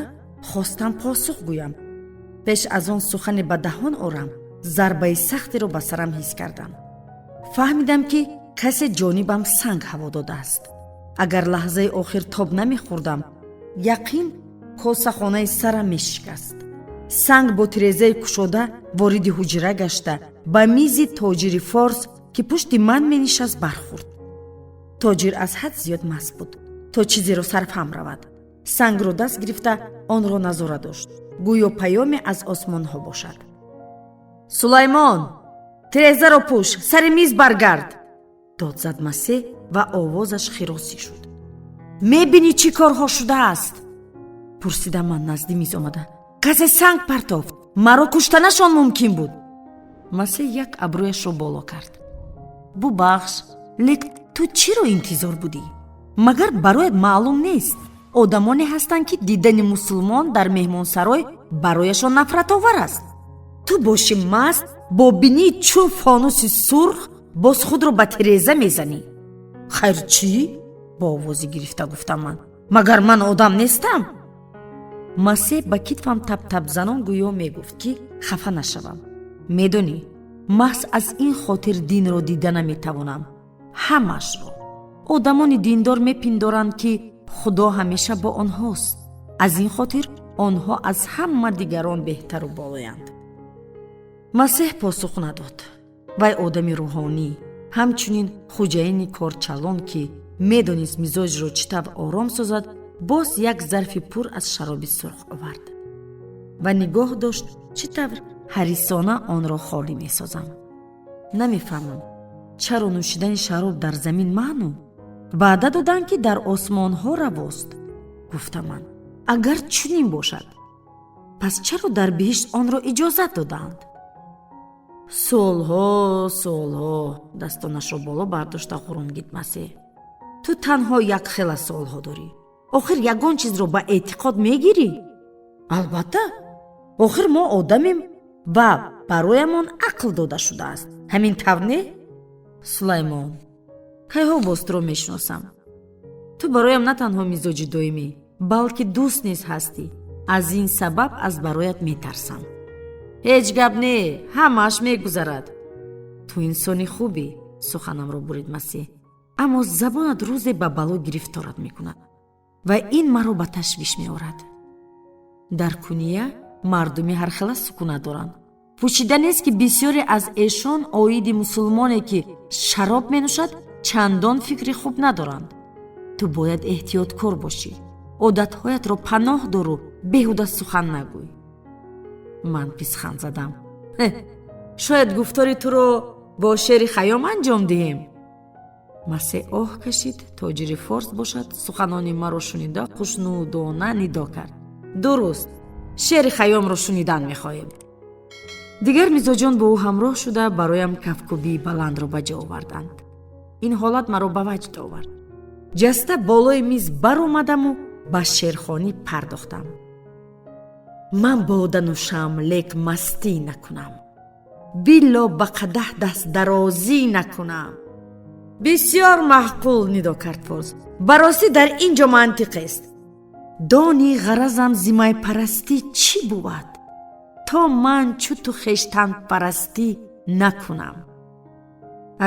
хостам посух гӯям. Пеш аз он сухане ба даҳон орам, зарбаи сахтеро ба сарам ҳис кардам. Фаҳмидам, ки касе ҷонибам санг ҳаво додааст. Агар лаҳзаи охир тоб намехӯрдам, яқин косахонаи сарам мешикаст. Санг бо тирезаи кушода вориди ҳуҷра гашта, ба мизи тоҷири форс, ки пушти ман менишаст, бархӯрд. Тоҷир аз ҳад зиёд маст буд, то чизеро сарфаҳм равад. Сангро даст гирифта, онро назора дошт, гӯё паёме аз осмонҳо бошад. Сулаймон, тирезаро пӯш, сари миз баргард, дод зад Масеҳ ва овозаш хиросӣ шуд. Мебинӣ, чӣ корҳо шудааст? Пурсидам ман, назди миз омада. Касе санг партофт, маро куштанашон мумкин буд. Масеҳ як абрӯяшро боло кард. Бубахш, лек ту чиро интизор будӣ? Магар бароят маълум нест, одамоне ҳастанд, ки дидани мусулмон дар меҳмонсарой барояшон нафратовар аст? Ту боши маст, бо бинии чун фонуси сурх боз худро ба тиреза мезанӣ. Хайр, чӣ? Бо овози гирифта гуфтам ман. Магар ман одам нестам? Масеҳ ба китфам таптапзанон гӯё мегуфт, ки хафа нашавам. Медонӣ, маҳз аз ин хотир динро дида наметавонам, ҳамаашро. Одамони диндор мепиндоранд, ки Худо ҳамеша бо онҳост, аз ин хотир онҳо аз ҳама дигарон беҳтару болоянд. Масеҳ посух надод. Вай одами рӯҳонӣ, ҳамчунин хӯҷаини корчалон, ки медонист мизоҷро чӣ тавр ором созад, боз як зарфи пур аз шароби сурх овард ва нигоҳ дошт, чӣ тавр ҳарисона онро холӣ месозам. Намефаҳмам, чаро нӯшидани шароб дар замин маъну ваъда доданд, ки дар осмонҳо равост, гуфтам ман. Агар чунин бошад, пас чаро дар биҳишт онро иҷозат додаанд? Суолҳо, суолҳо, дастонашро боло бардошта ғурунгид Масеҳ. Ту танҳо як хела суолҳо дорӣ. Охир ягон чизро ба эътиқод мегирӣ? Албатта, охир мо одамем ва бароямон ақл дода шудааст, ҳамин тавр не? Сулаймон, кайҳо боз туро мешиносам. Ту бароям на танҳо мизоҷи доимӣ, балки дӯст низ ҳастӣ. Аз ин сабаб аз бароят метарсам. Ҳеҷ гап не, ҳамааш мегузарад. Ту инсони хубӣ, суханамро бурид Масеҳ, аммо забонат рӯзе ба бало гирифторат мекунад ва ин маро ба ташвиш меорад. Дар Куния мардуми ҳархела сукунат доранд. Пӯшида нест, ки бисёре аз эшон оиди мусулмоне, ки шароб менӯшад, чандон фикри хуб надоранд. Ту бояд эҳтиёткор бошӣ, одатҳоятро паноҳ дору беҳуда сухан нагӯй. Ман писханд задам. Шояд гуфтори туро бо шеъри Хайём анҷом диҳем? Масеҳ оҳ кашид. Тоҷири форс бошад, суханони маро шунида, хушнудона нидо кард: Дуруст, шеъри Хайёмро шунидан мехоҳем. Дигар мизоҷон бо ӯ ҳамроҳ шуда, бароям кафкӯбии баландро ба ҷо оварданд. Ин ҳолат маро ба ваҷд овард. Ҷаста болои миз баромадаму ба шеърхонӣ пардохтам. Ман бода нӯшам, лек мастӣ накунам, билло ба қадаҳ дастдарозӣ накунам. Бисёр маъқул, нидо кард форс. Ба ростӣ, дар ин ҷо мантиқест. Дони ғаразам зи майпарастӣ чӣ бувад, то ман чу ту хештанпарастӣ накунам.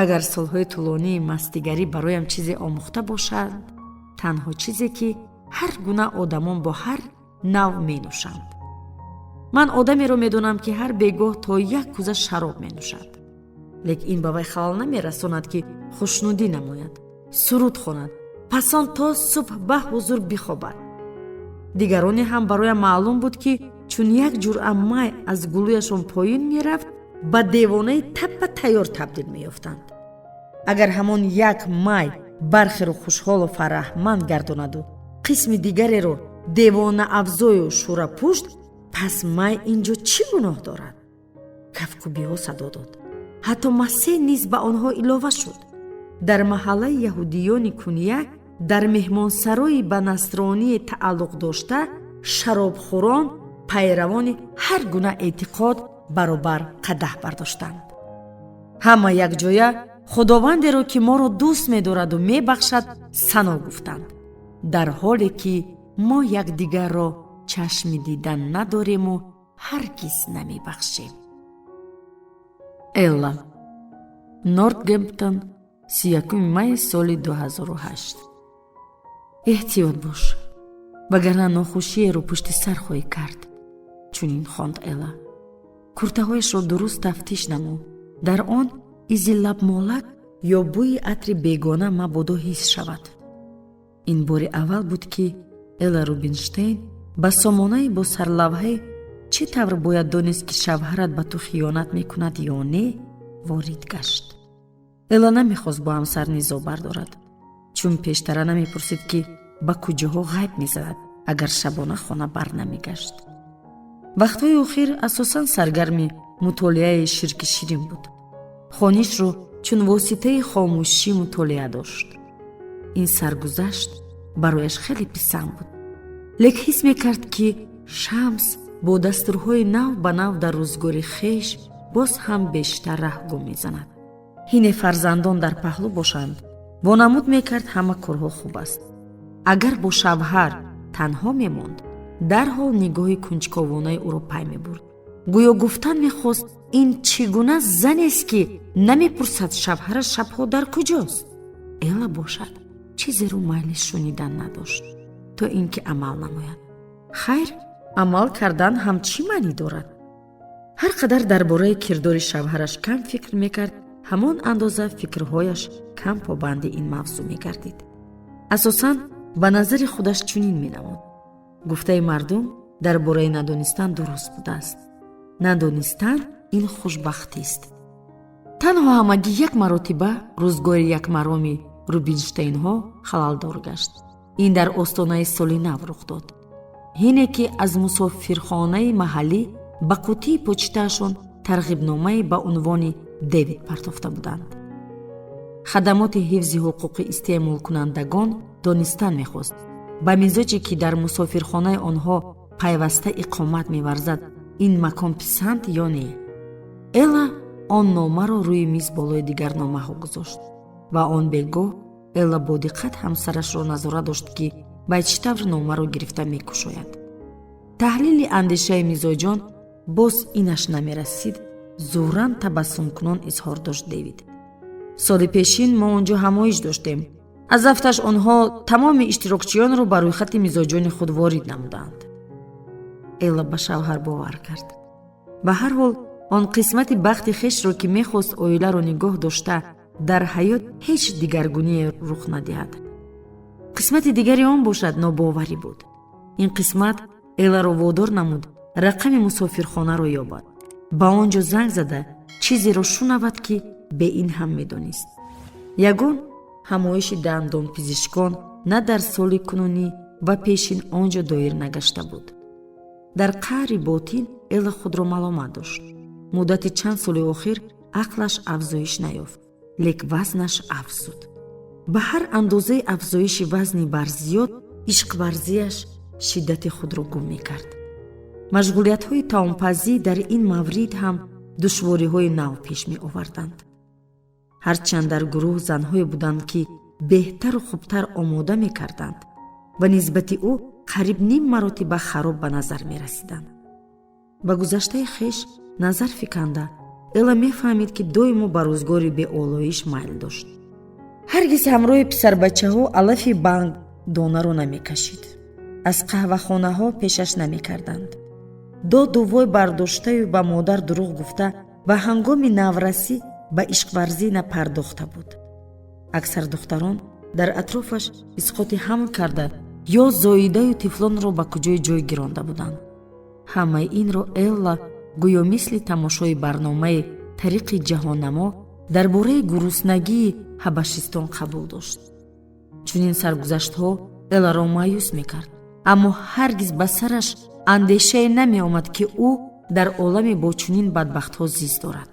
Агар солҳои тӯлонии мастигарӣ бароям чизе омӯхта бошад, танҳо чизе, ки ҳар гуна одамон бо ҳар нав менӯшанд. Ман одамеро медонам, ки ҳар бегоҳ то як кӯза шароб менӯшад, лек ин ба вай халал намерасонад, ки хушнудӣ намояд, суруд хонад, пас он то субҳ ба ҳузур бихобад. Дигароне ҳам бароям маълум буд, ки чун як ҷуръа май аз гулӯяшон поён мерафт, ба девонаи таппа тайёр табдил меёфтанд. Агар ҳамон як май бархеро хушҳолу фараҳманд гардонаду қисми дигареро девонаафзою шӯрапушт, пас май ин ҷо чӣ гуноҳ дорад? Кафкӯбиҳо садо дод. Ҳатто Масеҳ низ ба онҳо илова шуд. Дар маҳаллаи яҳудиёни Куния, дар меҳмонсарои ба насроние тааллуқ дошта, шаробхӯрон, пайравони ҳар гуна эътиқод Баробар қадаҳ бардоштанд. Ҳама якҷоя Худовандеро, ки моро дӯст медораду мебахшад, сано гуфтанд, дар ҳоле ки мо якдигарро чашми дидан надорему ҳаргиз намебахшем. Элла, Нортгемптон, 31 майи соли 2008. Эҳтиёт бош, вагарна нохушиеро пушти сар хоҳӣ кард. Чунин хонд Элла. Куртаҳояшро дуруст тафтиш намуд. Дар он изи лабмолак ё бӯи атри бегона мабодо ҳис шавад. Ин бори аввал буд, ки Элла Рубинштейн ба сомонае бо сарлавҳаи «Чӣ тавр бояд донист, ки шавҳарат ба ту хиёнат мекунад ё не?» ворид гашт. Элла намехост бо ҳамсар низо бардорад, чун пештара намепурсид, ки ба куҷоҳо ғайб мезанад, агар шабона хона бар намегашт. Вақтҳои охир асосан саргарми мутолиаи Ширки ширин буд. Хонишро чун воситаи хомӯшӣ мутолиа дошт. Ин саргузашт барояш хеле писанд буд, лек ҳис мекард, ки Шамс бо дастурҳои нав ба нав дар рӯзгори хеш боз ҳам бештар раҳ гум мезанад. Ҳине фарзандон дар паҳлӯ бошанд, вонамуд мекард, ҳама корҳо хуб аст. Агар бо шавҳар танҳо мемонд, дарҳол нигоҳи кунҷковонаи ӯро пай мебурд. Гӯё гуфтан мехост: ин чӣ гуна занест, ки намепурсад, шавҳараш шабҳо дар куҷост? Элла бошад, чизеро майли шунидан надошт, то ин ки амал намояд. Хайр, амал кардан ҳам чӣ маънӣ дорад? Ҳар қадар дар бораи кирдори шавҳараш кам фикр мекард, ҳамон андоза фикрҳояш кам побанди ин мавзӯъ мегардид. Асосан ба назари худаш чунин менамуд: гуфтаи мардум дар бораи надонистан дуруст будааст. Надонистан ин хушбахтист. Танҳо ҳамагӣ як маротиба рӯзгори якмароми Рубинштейнҳо халалдор гашт. Ин дар остонаи соли нав рух дод, ҳине ки аз мусофирхонаи маҳаллӣ ба қутии почтаашон тарғибномае ба унвони Дэвид партофта буданд. Хадамоти ҳифзи ҳуқуқи истеъмолкунандагон донистан мехост, ба мизоҷе, ки дар мусофирхонаи онҳо пайваста иқомат меварзад, ин макон писанд ё не. Элла он номаро рӯи миз болои дигар номаҳо гузошт ва он бегоҳ Элла бо диққат ҳамсарашро назора дошт, ки ба чӣ тавр номаро гирифта мекушояд. Таҳлили андешаи мизоҷон боз инаш намерасид. Зӯран табассумкунон изҳор дошт Дэвид: «Соли пешин мо он ҷо ҳамоиш доштем. Аз афташ онҳо тамоми иштирокчиёнро ба рӯйхати мизоҷони худ ворид намуданд». Элла ба шавҳар бовар кард. Ба ҳар ҳол, он қисмати бахти хешро, ки мехост оиларо нигоҳ дошта, дар ҳаёт ҳеҷ дигаргуние рух надиҳад. Қисмати дигари он бошад, нобоварӣ буд. Ин қисмат Элларо водор намуд рақами мусофирхонаро ёбад, ба он ҷо занг зада, чизеро шунавад, ки бе ин ҳам медонист: ягон ҳамоиши дандонпизишкон на дар соли кунунӣ ва пешин он ҷо доир нагашта буд. Дар қаъри ботин Элла худро маломат дошт. Муддати чанд соли охир ақлаш афзоиш наёфт, лек вазнаш афзуд. Ба ҳар андозаи афзоиши вазни барзиёд, ишқварзиаш шиддати худро гум мекард. Машғулиятҳои таомпазӣ дар ин маврид ҳам душвориҳои нав пеш меоварданд. Ҳарчанд дар гурӯҳ занҳое буданд, ки беҳтару хубтар омода мекарданд ва нисбати ӯ қариб ним маротиба хароб ба назар мерасиданд. Ба гузаштаи хеш назар фиканда, Элла мефаҳмид, ки доимо ба рӯзгори беолоиш майл дошт. Ҳаргиз ҳамроҳи писарбачаҳо алафи бангдонаро намекашид, аз қаҳвахонаҳо пешаш намекарданд. Доду вой бардоштаю ба модар дурӯғ гуфта, ба ҳангоми наврасӣ ба ишқварзӣ напардохта буд. Аксар духтарон дар атрофаш исқоти ҳамл карда ё зоидаю тифлонро ба куҷои ҷой гиронда буданд. Ҳамаи инро Элла гӯё мисли тамошои барномаи Тариқи ҷаҳоннамо дар бораи гуруснагии Ҳабашистон қабул дошт. Чунин саргузаштҳо Элларо маъюс мекард, аммо ҳаргиз ба сараш андешае намеомад, ки ӯ дар оламе бо чунин бадбахтҳо зист дорад.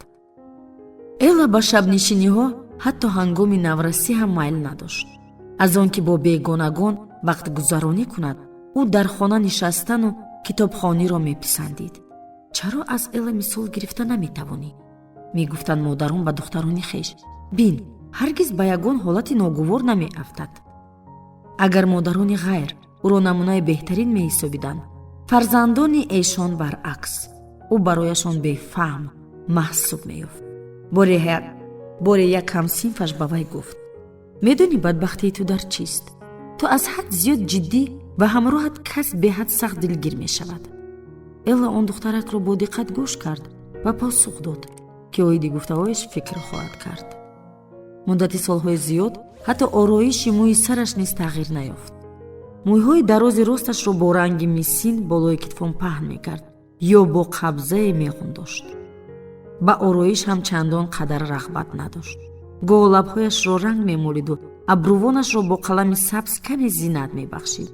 Элла ба шабнишиниҳо ҳатто ҳангоми наврасӣ ҳам майл надошт. Аз он ки бо бегонагон вақтгузаронӣ кунад, ӯ дар хона нишастану китобхониро меписандид. Чаро аз Элла мисол гирифта наметавонӣ? Мегуфтанд модарон ба духтарони хеш. Бин, ҳаргиз ба ягон ҳолати ногувор намеафтад. Агар модарони ғайр ӯро намунаи беҳтарин меҳисобиданд, фарзандони эшон баръакс, ӯ барояшон бефаҳм маҳсуб меёфт. Боре як ҳамсинфаш ба вай гуфт: медонӣ бадбахтии ту дар чист? Ту аз ҳад зиёд ҷиддӣ ва ҳамроҳат кас беҳад сахт дилгир мешавад. Элла он духтаракро бо диққат гӯш кард ва посух дод, ки оиди гуфтаҳояш фикр хоҳад кард. Муддати солҳои зиёд ҳатто ороиши мӯи сараш низ тағйир наёфт. Мӯйҳои дарози росташро бо ранги мисин болои китфон паҳн мекард ё бо қабзае меғун дошт. Ба ороиш ҳам чандон қадар рағбат надошт. Гоҳ лабҳояшро ранг мемолиду абрувонашро бо қалами сабз каме зинат мебахшид.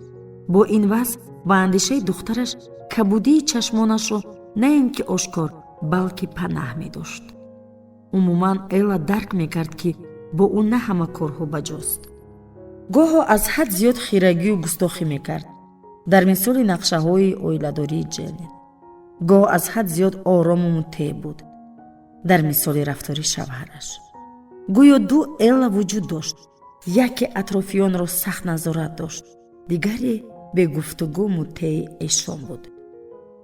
Бо ин вазъ, ба андешаи духтараш, кабудии чашмонашро на ин ки ошкор, балки панаҳ медошт. Умуман, Элла дарк мекард, ки бо ӯ на ҳама корҳо баҷост. Гоҳо аз ҳад зиёд хирагию густохӣ мекард, дар мисоли нақшаҳои оиладории Ҷенет. Гоҳ аз ҳад зиёд орому мутеъ буд, дар мисоли рафтори шавҳараш. Гӯё ду Элла вуҷуд дошт: яке атрофиёнро сахт назорат дошт, дигаре бегуфтугӯ мутеи эшон буд.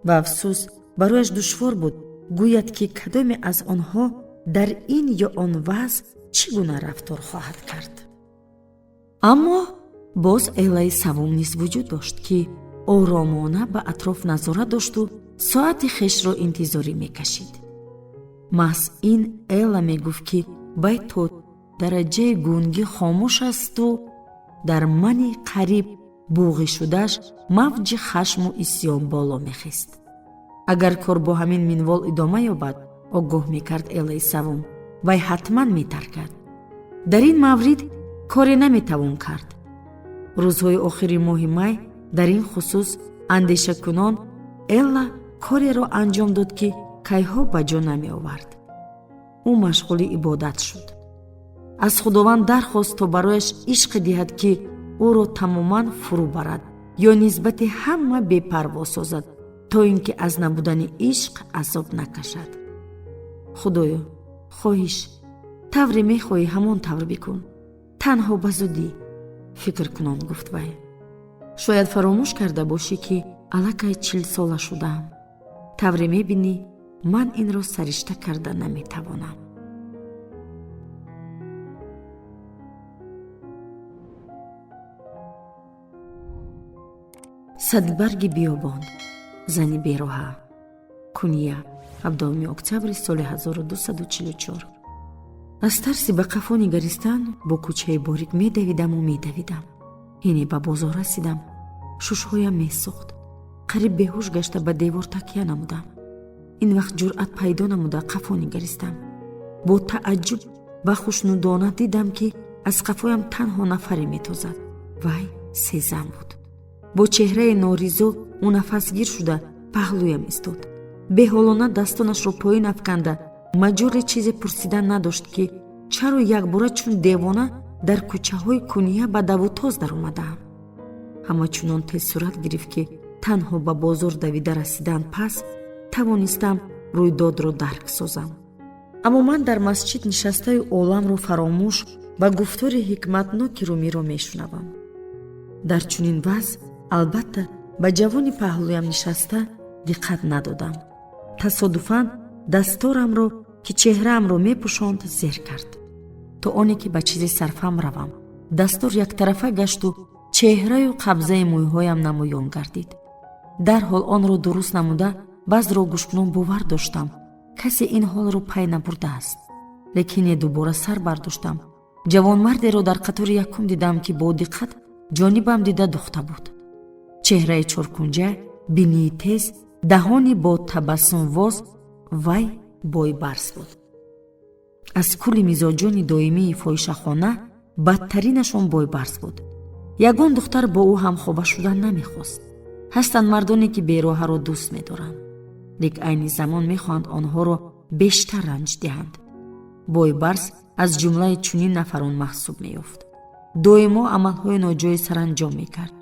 Ва афсӯс, барояш душвор буд гӯяд, ки кадоме аз онҳо дар ин ё он вазъ чӣ гуна рафтор хоҳад кард. Аммо боз Эллаи саввум низ вуҷуд дошт, ки оромона ба атроф назорат дошту соати хешро интизорӣ мекашид. Маҳз ин Элла мегуфт, ки вай то дараҷаи гунгӣ хомӯш асту дар мани қариб буғӣ шудааш мавҷи хашму исьён боло мехест. Агар кор бо ҳамин минвол идома ёбад, огоҳ мекард Эллаи саввум, вай ҳатман метаркад. Дар ин маврид коре наметавон кард. Рӯзҳои охири моҳи май дар ин хусус андешакунон Элла кореро анҷом дод, ки кайҳо ба ҷо намеовард. Ӯ машғули ибодат шуд. Аз Худованд дархост, то барояш ишқе диҳад, ки ӯро тамоман фурӯ барад ё нисбати ҳама бепарво созад, то ин ки аз набудани ишқ азоб накашад. Худоё, хоҳиш, тавре мехоҳӣ, ҳамон тавр бикун, танҳо ба зудӣ, фикркунон гуфт вай. Шояд фаромӯш карда бошӣ, ки аллакай 40сола шудаам. Тавре мебинӣ, ман инро саришта карда наметавонам. Садбарги биёбон, зани бероҳа, Куния, 17 октябри соли 1244. Аз тарси ба қафо нигаристан бо кӯчаи борик медавидаму медавидам. Ҳине ба бозор расидам, шушҳоям месӯхт. Қариб беҳуш гашта ба девор такя намудам. Ин вақт ҷуръат пайдо намуда қафо нигаристам. Бо тааҷҷуб ва хушнудона дидам, ки аз қафоям танҳо нафаре метозад. Вай Сезам буд. Бо чеҳраи норизо ӯ нафасгир шуда паҳлӯям истод. Беҳолона дастонашро поин афканда маҷоли чизе пурсидан надошт, ки чаро якбора чун девона дар кӯчаҳои Куния ба давутоз даромадаам. Ҳама чунон тез сурат гирифт, ки танҳо ба бозор давида расидан пас тавонистам рӯйдодро дарк созам. Аммо ман дар масҷид нишастаю оламро фаромӯш ба гуфтори ҳикматноки Румиро мешунавам. Дар чунин вазъ, албатта, ба ҷавони паҳлӯям нишаста диққат надодам. Тасодуфан дасторамро, ки чеҳраамро мепӯшонд, зер кард, то оне ки ба чизе сарфам равам. Дастор яктарафа гашту чеҳраю қабзаи мӯйҳоям намоён гардид. Дарҳол онро дуруст намуда, баъзро гӯшкунон бовар доштам, касе ин ҳолро пай набурдааст. Лекине дубора сар бардоштам, ҷавонмардеро дар қатори якум дидам, ки бо диққат ҷонибам дида духта буд. Чеҳраи чоркунҷа, бинии тез, даҳони бо табассумвоз. Вай Бойбарс буд. Аз кулли мизоҷони доимии фоҳишахона бадтаринашон Бойбарс буд. Ягон духтар бо ӯ ҳамхоба шудан намехост. Ҳастанд мардоне, ки бероҳаро дӯст медоранд, лек айни замон мехоҳанд онҳоро бештар ранҷ диҳанд. Бойбарс аз ҷумлаи чунин нафарон маҳсуб меёфт. Доимо амалҳои ноҷои саранҷом мекард.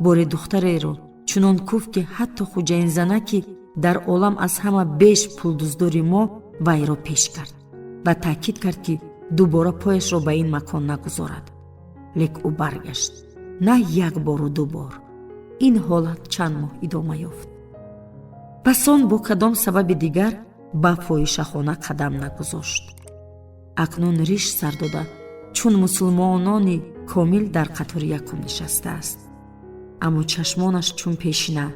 Боре духтареро чунон куфт, ки ҳатто хӯҷаинзана, ки Дар олам аз ҳама беш пулдуздори мо вайро пеш кард ва таъкид кард, ки дубора пояшро ба ин макон нагузорад. Лек ӯ баргашт, на як бору ду бор. Ин ҳолат чанд моҳ идома ёфт. Пас он бо кадом сабаби дигар ба фоҳишахона қадам нагузошт. Акнун риш сар дода, чун мусулмонони комил дар қатори якум нишастааст, аммо чашмонаш чун пешина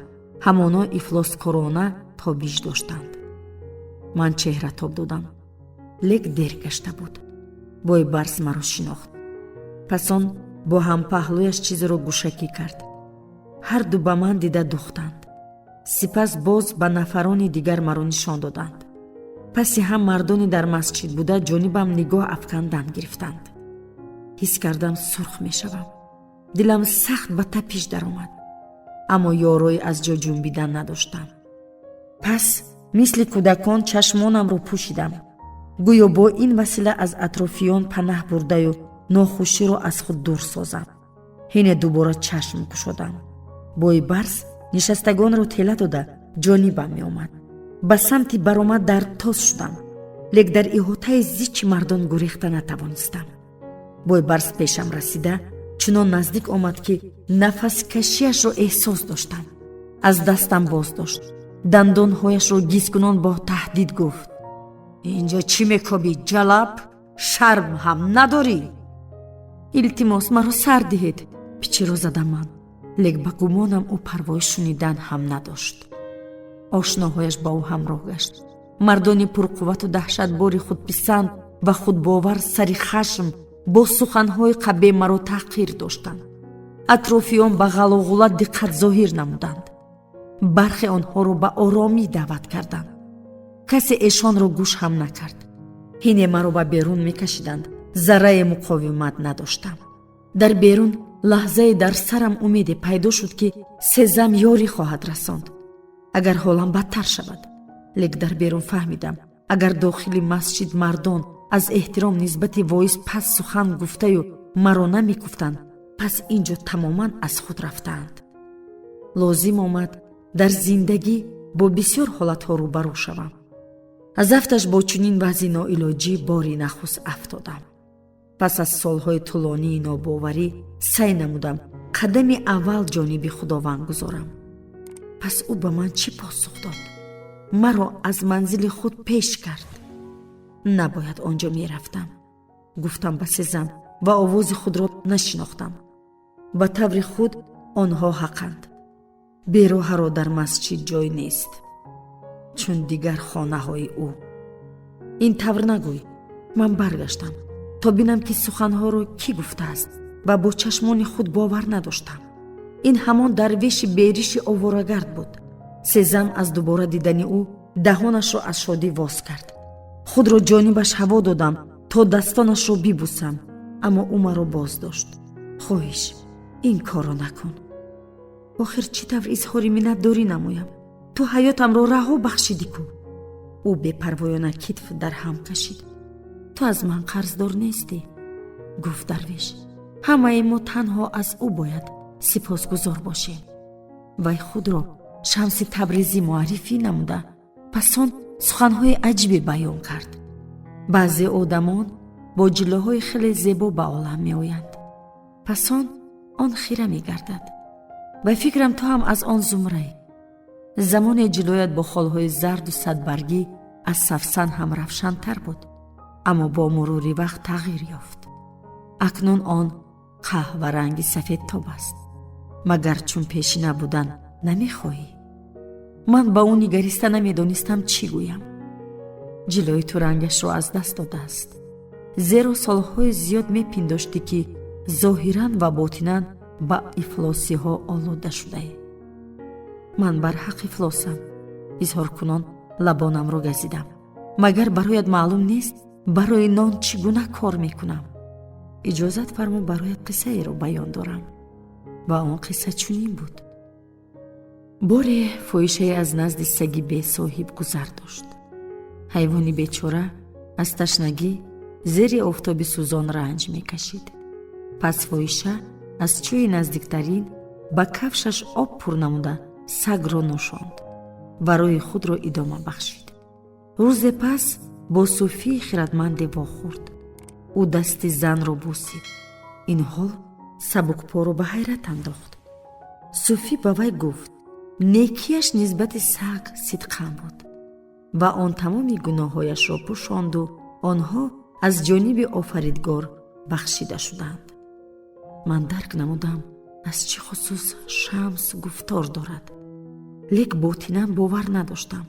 ҳамоно ифлоскорона тобиш доштанд. Ман чеҳра тоб додам, лек дер гашта буд. Бойбарс маро шинохт. Пас он бо ҳампаҳлӯяш чизеро гӯшакӣ кард. Ҳарду ба ман дида духтанд. Сипас боз ба нафарони дигар маро нишон доданд. Паси ҳам мардони дар масҷид буда ҷонибам нигоҳ афкандан гирифтанд. Ҳис кардам, сурх мешавам. Дилам сахт ба тапиш даромад, аммо ёрои аз ҷо ҷунбидан надоштам. Пас мисли кӯдакон чашмонамро пӯшидам, гӯё бо ин васила аз атрофиён панаҳ бурдаю нохуширо аз худ дур созам. Ҳине дубора чашм кушодам. Бойбарс нишастагонро тела дода ҷонибам меомад. Ба самти баромад дар тоз шудам, лек дар иҳотаи зичи мардон гурехта натавонистам. Бойбарс пешам расида, чунон наздик омад, ки нафаскашиашро эҳсос доштам. Аз дастам боз дошт, дандонҳояшро гизкунон бо таҳдид гуфт: «Инҷо чӣ мекобӣ, ҷалаб? Шарм ҳам надорӣ?» «Илтимос, маро сар диҳед», пичиро задам ман, лек ба гумонам ӯ парвои шунидан ҳам надошт. Ошноҳояш ба ӯ ҳамроҳ гашт, мардони пурқуввату даҳшатбори худписанд ва худбовар, сари хашм бо суханҳои қабеҳ маро таҳқир доштанд. Атрофиён ба ғалоғула диққат зоҳир намуданд. Бархе онҳоро ба оромӣ даъват карданд. Касе эшонро гӯш ҳам накард. Ҳине маро ба берун мекашиданд, заррае муқовимат надоштам. Дар берун лаҳзае дар сарам умеде пайдо шуд, ки Сезам ёрӣ хоҳад расонд, агар ҳолам бадтар шавад. Лек дар берун фаҳмидам, агар дохили масҷид мардон аз эҳтиром нисбати воиз пас сухан гуфтаю маро намекуфтанд, пас ин ҷо тамоман аз худ рафтаанд. Лозим омад дар зиндагӣ бо бисёр ҳолатҳо рӯбарӯ шавам. Аз афташ бо чунин вазъи ноилоҷӣ бори нахуст афтодам. Пас аз солҳои тӯлонии нобоварӣ сай намудам қадами аввал ҷониби Худованд гузорам. Пас ӯ ба ман чӣ посух дод? Маро аз манзили худ пеш кард. «Набояд он ҷо мерафтам», гуфтам ба Сезам ва овози худро нашинохтам. «Ба таври худ онҳо ҳақанд. Бероҳаро дар масҷид ҷой нест, чун дигар хонаҳои ӯ». «Ин тавр нагӯй». Ман баргаштам, то бинам, ки суханҳоро кӣ гуфтааст, ва бо чашмони худ бовар надоштам. Ин ҳамон дарвеши бериши оворагард буд. Сезам аз дубора дидани ӯ даҳонашро аз шодӣ воз кард. Худро ҷонибаш ҳаво додам, то дастонашро бибусам, аммо ӯ маро боз дошт. «Хоҳиш, ин корро накун». «Охир чӣ тавр изҳори миннатдорӣ намоям? Ту ҳаётамро раҳо бахшидӣ ку?» Ӯ бепарвоёна китф дар ҳам кашид. «Ту аз ман қарздор нестӣ», гуфт дарвеш. «Ҳамаи мо танҳо аз ӯ бояд сипосгузор бошем». Вай худро Шамси Табрезӣ муаррифӣ намуда, пас он суханҳои аҷибе баён кард: «Баъзе одамон бо ҷилоҳои хеле зебо ба олам меоянд, пас он хира мегардад. Ба фикрам, ту ҳам аз он зумраӣ. Замоне ҷилоят бо холҳои зарду садбаргӣ аз савсан ҳам равшантар буд, аммо бо мурури вақт тағйир ёфт. Акнун он қаҳваранги сафедтоб аст. Магар чун пешина будан намехоҳӣ?» Ман ба ӯ нигариста намедонистам, чӣ гӯям. «Ҷилои ту рангашро аз даст додааст, зеро солҳои зиёд мепиндоштӣ, ки зоҳиран ва ботинан ба ифлосиҳо олуда шудаӣ». «Ман барҳақ ифлосам», изҳоркунон лабонамро газидам. «Магар бароят маълум нест, барои нон чӣ гуна кор мекунам? Иҷозат фармо, бароят қиссаеро баён дорам». Ва он қисса чунин буд: боре фоҳишае аз назди саги бесоҳиб гузар дошт. Ҳайвони бечора аз ташнагӣ зери офтоби сӯзон ранҷ мекашид. Пас фоҳиша аз чӯи наздиктарин ба кафшаш об пур намуда, сагро нӯшонд. Ва роҳи худро идома бахшид. Рӯзе пас бо суфии хиратманде вохӯрд. Ӯ дасти занро бусид. Ин ҳол сабукпоро ба ҳайрат андохт. Суфӣ ба вай гуфт, некияш нисбати саг сидқан буд ва он тамоми гуноҳҳояшро пӯшонду онҳо аз ҷониби Офаридгор бахшида шуданд. Ман дарк намудам, аз чӣ хусус Шамс гуфтор дорад, лек ботинан бовар надоштам.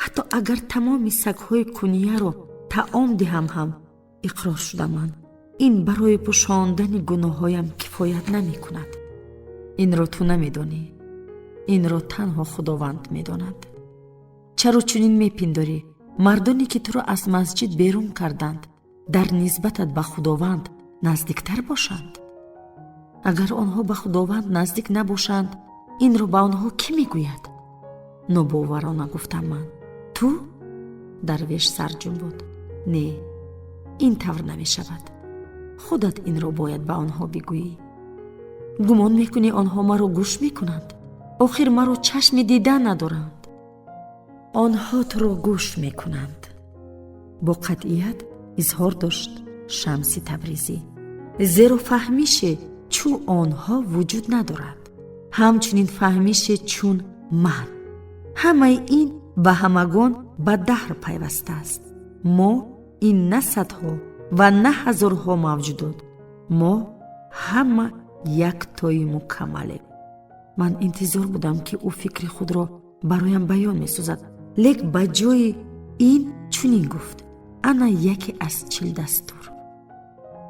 Ҳатто агар тамоми сагҳои Кунияро таом диҳам ҳам, иқрор шудам ман, ин барои пӯшондани гуноҳҳоям кифоят намекунад. Инро ту намедонӣ, инро танҳо Худованд медонад. Чаро чунин мепиндорӣ? Мардоне ки туро аз масҷид берун карданд, дар нисбатат ба Худованд наздиктар бошанд? Агар онҳо ба Худованд наздик набошанд, инро ба онҳо кӣ мегӯяд? Нобоварона гуфтам ман. Ту? Дарвеш сарҷунбуд. Не, ин тавр намешавад. Худат инро бояд ба онҳо бигӯӣ. Гумон мекунӣ, онҳо маро гӯш мекунанд? Охир маро чашми дидан надоранд. Онҳо туро гӯш мекунанд, бо қатъият изҳор дошт Шамси Табризӣ, зеро фаҳмише чун онҳо вуҷуд надорад, ҳамчунин фаҳмише чун ман. Ҳамаи ин ба ҳамагон ба даҳр пайваста аст. Мо ин на садҳо ва на ҳазорҳо мавҷудот, мо ҳама яктои мукаммалем. Ман интизор будам, ки ӯ фикри худро бароям баён месозад, лек ба ҷои ин чунин гуфт: «Ана яке аз 40 дастур.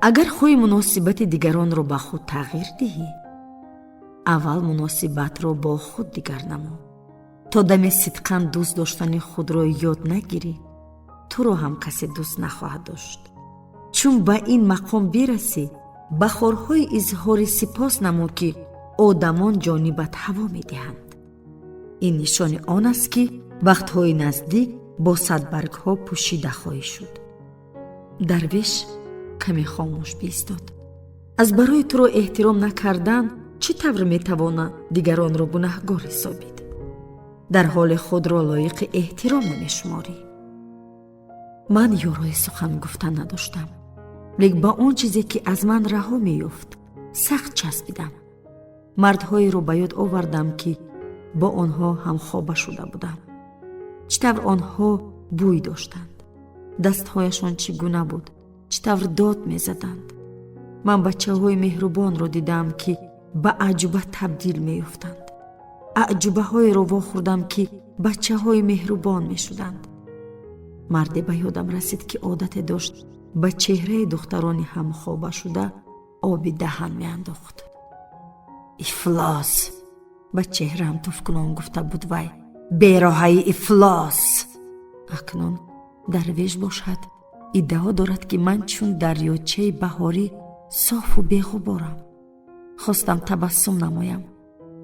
Агар хоҳӣ муносибати дигаронро ба худ тағйир диҳӣ, аввал муносибатро бо худ дигар намо. То даме сидқан дӯст доштани худро ёд нагирӣ, туро ҳам касе дӯст нахоҳад дошт. Чун ба ин мақом бирасӣ, ба хорҳои изҳори сипос намо, ки одамон ҷонибат ҳаво медиҳанд. Ин нишони он аст, ки вақтҳои наздик бо садбаргҳо пӯшида хоҳӣ шуд». Дарвеш каме хомӯш биистод. Аз барои туро эҳтиром накардан чӣ тавр метавона дигаронро гунаҳгор ҳисобид, дар ҳоле худро лоиқи эҳтиром намешуморӣ? Ман ёрои сухан гуфтан надоштам, лек ба он чизе, ки аз ман раҳо меёфт, сахт часпидам. Мардҳоеро ба ёд овардам, ки бо онҳо ҳамхоба шуда будам. Чӣ тавр онҳо бӯй доштанд, дастҳояшон чӣ гуна буд, чӣ тавр дод мезаданд. Ман бачаҳои меҳрубонро дидам, ки ба аъҷуба табдил меёфтанд. Аъҷубаҳоеро вохӯрдам, ки бачаҳои меҳрубон мешуданд. Марде ба ёдам расид, ки одате дошт, ба чеҳраи духтарони ҳамхоба шуда оби даҳан меандохт. «Ифлос!» — ба чеҳраам туфкунон гуфта буд вай. «Бероҳаи ифлос!» Акнун дарвеш бошад, иддао дорад, ки ман чун дарёчаи баҳорӣ софу беғуборам. Хостам табассум намоям,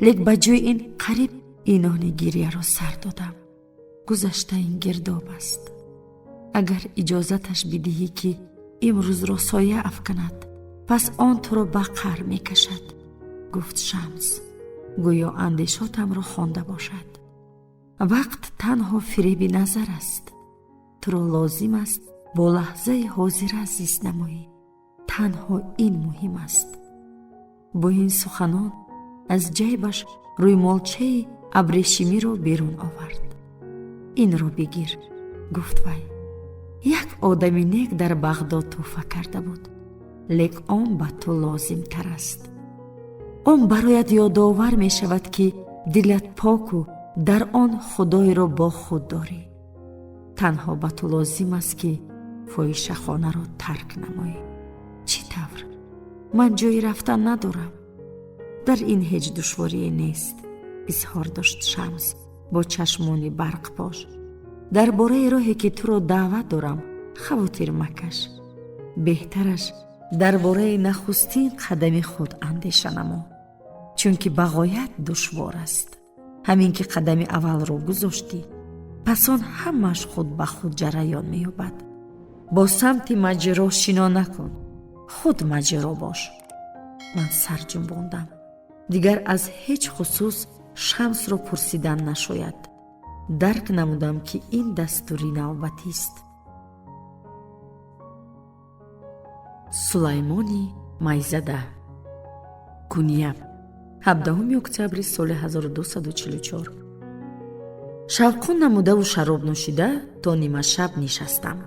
лек ба ҷои ин қариб инони гирьяро сар додам. Гузашта ин гирдоб аст. Агар иҷозаташ бидиҳӣ, ки имрӯзро соя афканад, пас он туро ба қаър мекашад, гуфт Шамс, гӯё андешотамро хонда бошад. Вақт танҳо фиреби назар аст. Туро лозим аст бо лаҳзаи ҳозира зист намоӣ. Танҳо ин муҳим аст. Бо ин суханон аз ҷайбаш рӯймолчаи абрешимиро берун овард. «Инро бигир», — гуфт вай. «Як одами нек дар Бағдод тӯҳфа карда буд, лек он ба ту лозимтар аст. Он бароят ёдовар мешавад, ки дилат поку дар он Худойро бо худ дорӣ. Танҳо ба ту лозим аст, ки фоҳишахонаро тарк намоӣ». Чӣ тавр? Ман ҷои рафтан надорам. Дар ин ҳеҷ душворие нест, изҳор дошт Шамс бо чашмони барқпош. Дар бораи роҳе, ки туро даъват дорам, хавотир макаш. Беҳтараш дар бораи нахустин қадами худ андеша намо, чунки ба ғоят душвор аст. Ҳамин ки қадами аввалро гузоштӣ, пас он ҳамааш худ ба худ ҷараён меёбад. Бо самти маҷро шино накун, худ маҷро бош. Ман сар ҷунбондам. Дигар аз ҳеҷ хусус Шамсро пурсидан нашояд. Дарк намудам, ки ин дастури навбатист. Сулаймони майзада. Куния, 17 октябри соли 1244. Шавқун намудаву шароб нӯшида то нимашаб нишастам.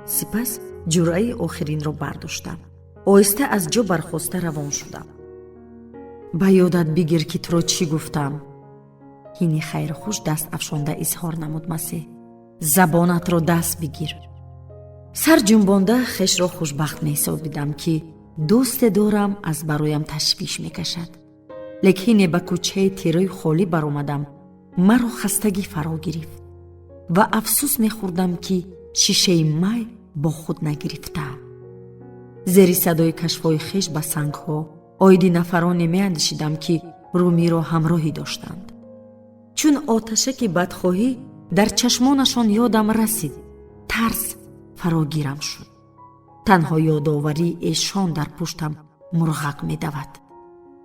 Сипас ҷуръаи охиринро бардоштам. Оҳиста аз ҷо бархоста равон шудам. Ба ёдат бигир, ки туро чӣ гуфтам, ҳини хайрхуш даст афшонда изҳор намуд Масеҳ. Забонатро даст бигир. Сар ҷунбонда хешро хушбахт меҳисобидам, ки дӯсте дорам, аз бароям ташвиш мекашад. Лек ҳине ба кӯчаи терои холӣ баромадам, маро хастагӣ фаро гирифт ва афсӯс мехӯрдам, ки шишаи май бо худ нагирифтаам. Зери садои кашфҳои хеш ба сангҳо оиди нафароне меандешидам, ки Румиро ҳамроҳӣ доштанд. Чун оташаки бадхоҳӣ дар чашмонашон ёдам расид, тарс фарогирам шуд. Танҳо ёдоварии эшон дар пуштам мурғак медавад.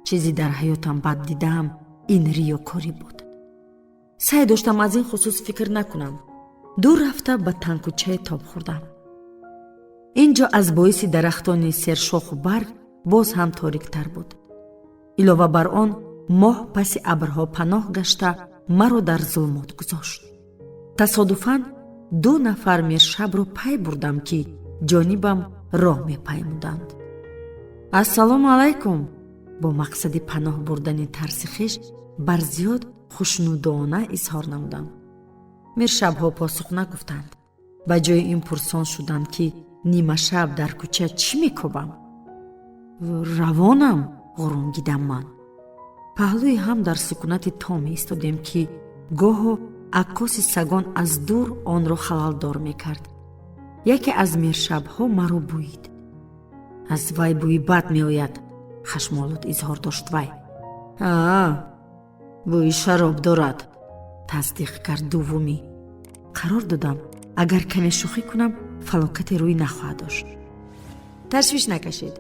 Чизе дар ҳаётам бад дидаам, ин риёкорӣ буд. Саъй доштам аз ин хусус фикр накунам. Дур рафта ба тангкӯчае тоб хӯрдам. Ин ҷо аз боиси дарахтони сершоху барг боз ҳам ториктар буд. Илова бар он, моҳ паси абрҳо паноҳ гашта, маро дар зулмот гузошт. Тасодуфан ду нафар миршабро пай бурдам, ки ҷонибам роҳ мепаймуданд. Ассалому алайкум! Бо мақсади паноҳ бурдани тарси хеш бар зиёд хушнудона изҳор намудам. Миршабҳо посух нагуфтанд. Ба ҷои ин пурсон шуданд, ки нимашаб дар кӯча чӣ мекобам. Равонам, ғурунгидам ман. Паҳлӯи ҳам дар сукунати том меистодем, ки гоҳо аккоси сагон аз дур онро халалдор мекард. Яке аз миршабҳо маро бӯйид. Аз вай бӯи бад меояд, хашмолуд изҳор дошт вай. Аа, бӯи шароб дорад, тасдиқ кард дуввумӣ. Қарор додам, агар каме шӯхӣ кунам, фалокате рӯй нахоҳад дошт. Ташвиш накашед,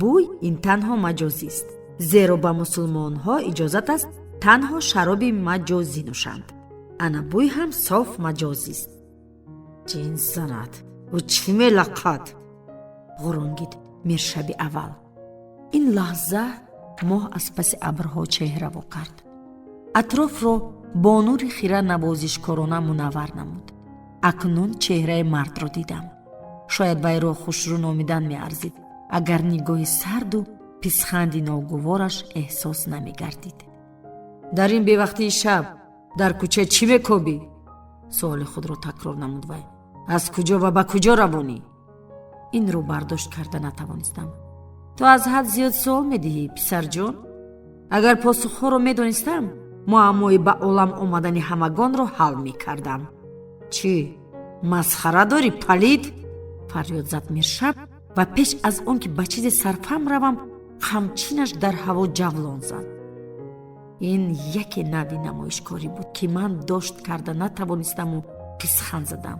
бӯй ин танҳо маҷозист, зеро ба мусулмонҳо иҷозат аст танҳо шароби маҷозӣ нӯшанд. Ана бӯй ҳам соф маҷозист. Ҷин занад, ӯ чӣ мелақад? Ғурунгид миршаби аввал. Ин лаҳза моҳ аз паси абрҳо чеҳра во кард, атрофро бо нури хира навозишкорона мунаввар намуд. Акнун чеҳраи мардро дидам. Шояд вайро хушрӯ номидан меарзид, агар нигоҳи сарду писханди ногувораш эҳсос намегардид. Дар ин бевақтии шаб дар кӯча чӣ мекобӣ? Суоли худро такрор намуд вай. Аз куҷо ва ба куҷо равонӣ? Инро бардошт карда натавонистам. Ту аз ҳад зиёд суол медиҳӣ, писарҷон. Агар посухҳоро медонистам, муаммои ба олам омадани ҳамагонро ҳал мекардам. Чӣ масхара дорӣ, палид? Фарёд зад миршаб ва пеш аз он ки ба чизе сарфаҳм равам, қамчинаш дар ҳаво ҷавлон зад. Ин яке навъи намоишкорӣ буд, ки ман дошт карда натавонистаму писхан задам.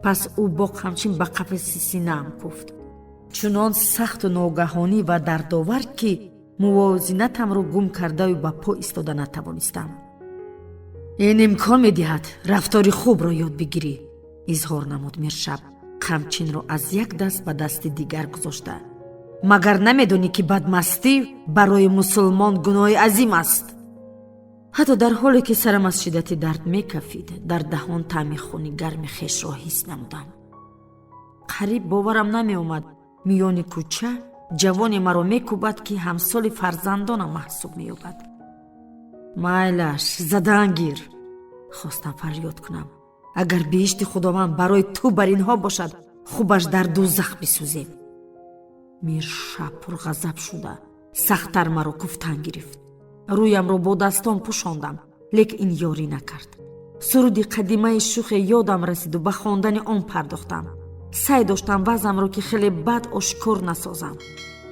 Пас ӯ бо қамчин ба қафаси синаам куфт, чунон сахту ногаҳонӣ ва дардовар, ки мувозинатамро гум кардаю ба по истода натавонистам. Ин имкон медиҳад рафтори хубро ёд бигирӣ, изҳор намуд миршаб, қамчинро аз як даст ба дасти дигар гузошта. Магар намедонӣ, ки бадмастӣ барои мусулмон гуноҳи азим аст? Ҳатто дар ҳоле ки сарам аз шиддати дард мекафид, дар даҳон таъми хуни гарми хешро ҳис намудам. Қариб боварам намеомад, миёни кӯча ҷавоне маро мекӯбад, ки ҳамсоли фарзандонам маҳсуб меёбад. Майлаш, задан гир, хостам фарёд кунам. Агар биҳишти Худованд барои ту бар инҳо бошад, хубаш дар дузах бисӯзем. Миршаб пурғазаб шуда сахттар маро куфтан гирифт. Рӯямро бо дастон пӯшондам, лек ин ёрӣ накард. Суруди қадимаи шухе ёдам расиду ба хондани он пардохтам. Саъй доштам вазъамро, ки хеле бад, ошкор насозам.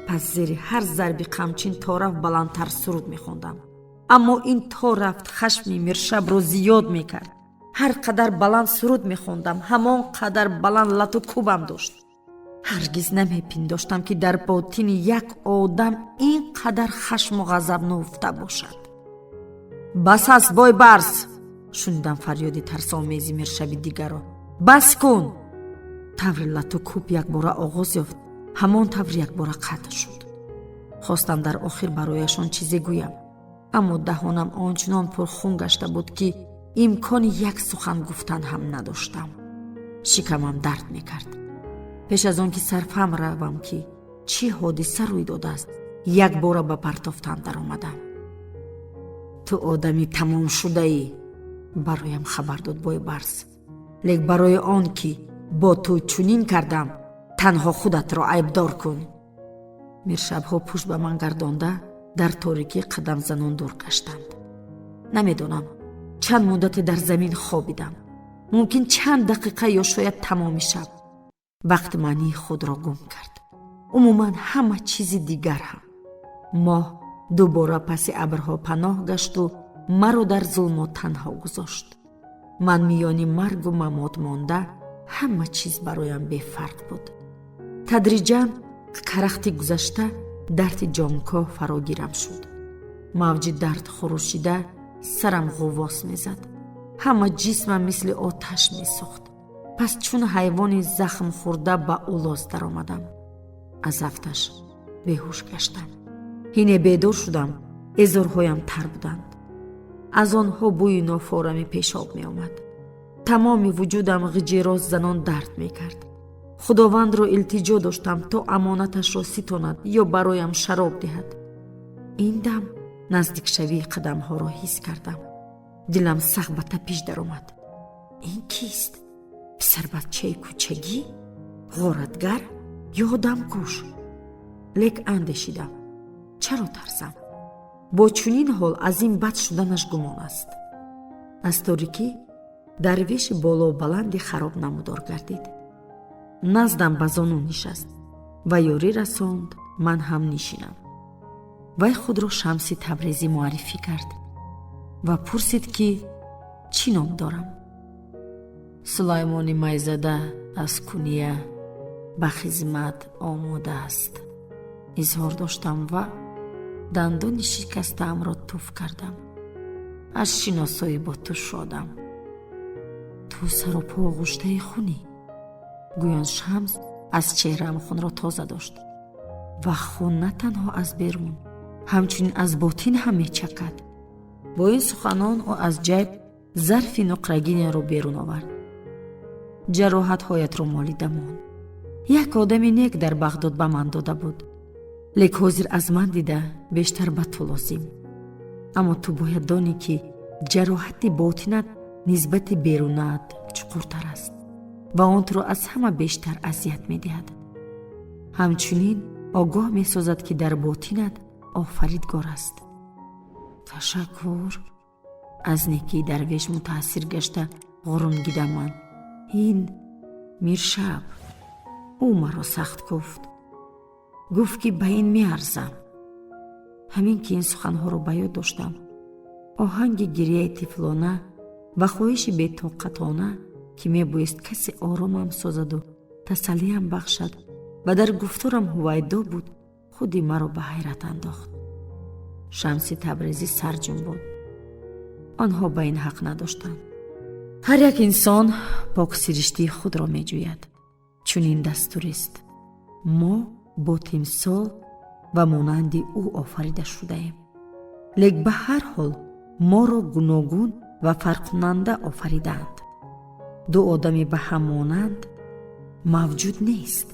Пас зери ҳар зарби қамчин торафт баландтар суруд мехондам. Аммо ин то рафт хашми миршабро зиёд мекард. Ҳар қадар баланд суруд мехондам, ҳамон қадар баланд лату кӯбам дошт. Ҳаргиз намепиндоштам, ки дар ботини як одам ин қадар хашму ғазаб нуҳуфта бошад. Бас аст, бойбарс! Шунидам фарёди тарсомези миршаби дигарро. Бас кун! Таври лату кӯб якбора оғоз ёфт, ҳамон тавр якбора қатъ шуд. Хостам дар охир барояшон чизе гӯям, аммо даҳонам ончунон пурхун гашта буд, ки имкони як сухан гуфтан ҳам надоштам. Шикамам дард мекард. Пеш аз он ки сарфаҳм равам, ки чӣ ҳодиса рӯй додааст, якбора ба партофтан даромадам. Ту одами тамомшудаӣ, бароям хабар дод Бойбарс, лек барои он ки бо ту чунин кардам, танҳо худатро айбдор кун. Миршабҳо пушт ба ман гардонда, дар торикӣ қадамзанон дур гаштанд. Намедонам, чанд муддате дар замин хобидам, мумкин, чанд дақиқа ё шояд тамоми шаб. Вақт маънии худро гум кард, умуман ҳама чизи дигар ҳам. Моҳ дубора паси абрҳо паноҳ гашту маро дар зулмот танҳо гузошт. Ман миёни маргу мамот монда, ҳама чиз бароям бефарқ буд. Тадриҷан карахти гузашта дарди ҷонкоҳ фарогирам шуд. Мавҷи дард хурӯшида, сарам ғуввос мезад, ҳама ҷисмам мисли оташ месӯхт. Пас чун ҳайвони захм хӯрда ба улоз даромадам. Аз афташ беҳуш гаштам. Ҳине бедор шудам, эзорҳоям тар буданд, аз онҳо бӯи нофорами пешоб меомад. Тамоми вуҷудам ғиҷироз занон дард мекард. Худовандро илтиҷо доштам, то амонаташро ситонад ё бароям шароб диҳад. Ин дам наздикшавии қадамҳоро ҳис кардам. Дилам сахт ба тапиш даромад. Ин кист? Писарбачаи кӯчагӣ, ғоратгар ё одамкуш? Лек андешидам: чаро тарсам? Бо чунин ҳол аз ин бад шуданаш гумон аст. Аз торикӣ дарвеши болобаланди хароб намудор гардид. Наздам ба зону нишаст ва ёрӣ расонд ман ҳам нишинам. Вай худро Шамси Табрезӣ муаррифӣ кард ва пурсид, ки чӣ ном дорам. Сулаймони Майзада аз Куния ба хизмат омода аст, изҳор доштам ва дандони шикастаамро туф кардам. Аз шиносоӣ бо ту шодам. Ту саропо оғуштаи хунӣ. Гӯён Шамс аз чеҳраам хунро тоза дошт ва хун на танҳо аз берун, ҳамчунин аз ботин ҳам мечакад. Бо ин суханон ӯ аз ҷайб зарфи нуқрагинеро берун овард. Ҷароҳатҳоятро молида мон. Як одами нек дар Бағдод ба ман дода буд, лек ҳозир аз ман дида бештар ба ту лозим. Аммо ту бояд донӣ, ки ҷароҳати ботинат нисбати берунаат чуқуртар аст ва он туро аз ҳама бештар азият медиҳад. Ҳамчунин огоҳ месозад, ки дар ботинат Офаридгор аст. Ташаккур. Аз некии дарвеш мутаассир гашта ғурунгидам ман. Ин миршаб, ӯ маро сахт гуфт, гуфт, ки ба ин меарзам. Ҳамин ки ин суханҳоро ба ёд доштам, оҳанги гирияи тифлона ва хоҳиши бетоқатона, ки мебоист касе оромам созаду тасаллиам бахшад ва дар гуфторам ҳувайдо буд, худи маро ба ҳайрат андохт. Шамси Табрезӣ сарҷунбонд. Онҳо ба ин ҳақ надоштанд. Ҳар як инсон поксириштии худро меҷӯяд, чунин дастурист. Мо бо тимсол ва монанди ӯ офарида шудаем, лек ба ҳар ҳол моро гуногун ва фарқкунанда офаридаанд. Ду одами ба ҳам монанд мавҷуд нест,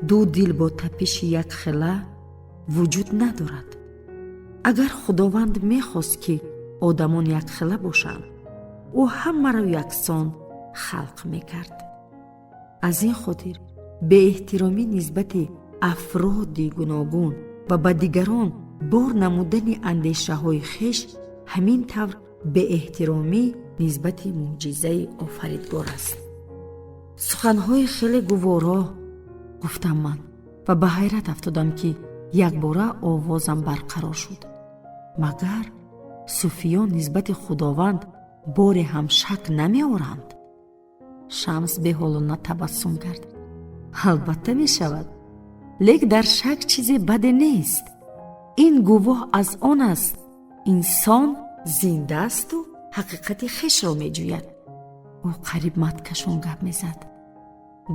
ду дил бо тапиши якхела вуҷуд надорад. Агар Худованд мехост, ки одамон якхела бошанд, ӯ ҳамаро яксон халқ мекард. Аз ин хотир беэҳтиромӣ нисбати афроди гуногун ва ба дигарон бор намудани андешаҳои хеш ҳамин тавр беэҳтиромӣ нисбати мӯъҷизаи Офаридгор аст. Суханҳои хеле гуворо, гуфтам ман ва ба ҳайрат афтодам, ки якбора овозам барқарор шуд. Магар суфиён нисбати Худованд боре ҳам шак намеоранд? Шамс беҳолона табассум кард. Албатта, мешавад, лек дар шак чизе баде нест. Ин гувоҳ аз он аст, инсон зинда асту Ҳақиқати хешро меҷӯяд. Ӯ қариб маткашон гап мезад,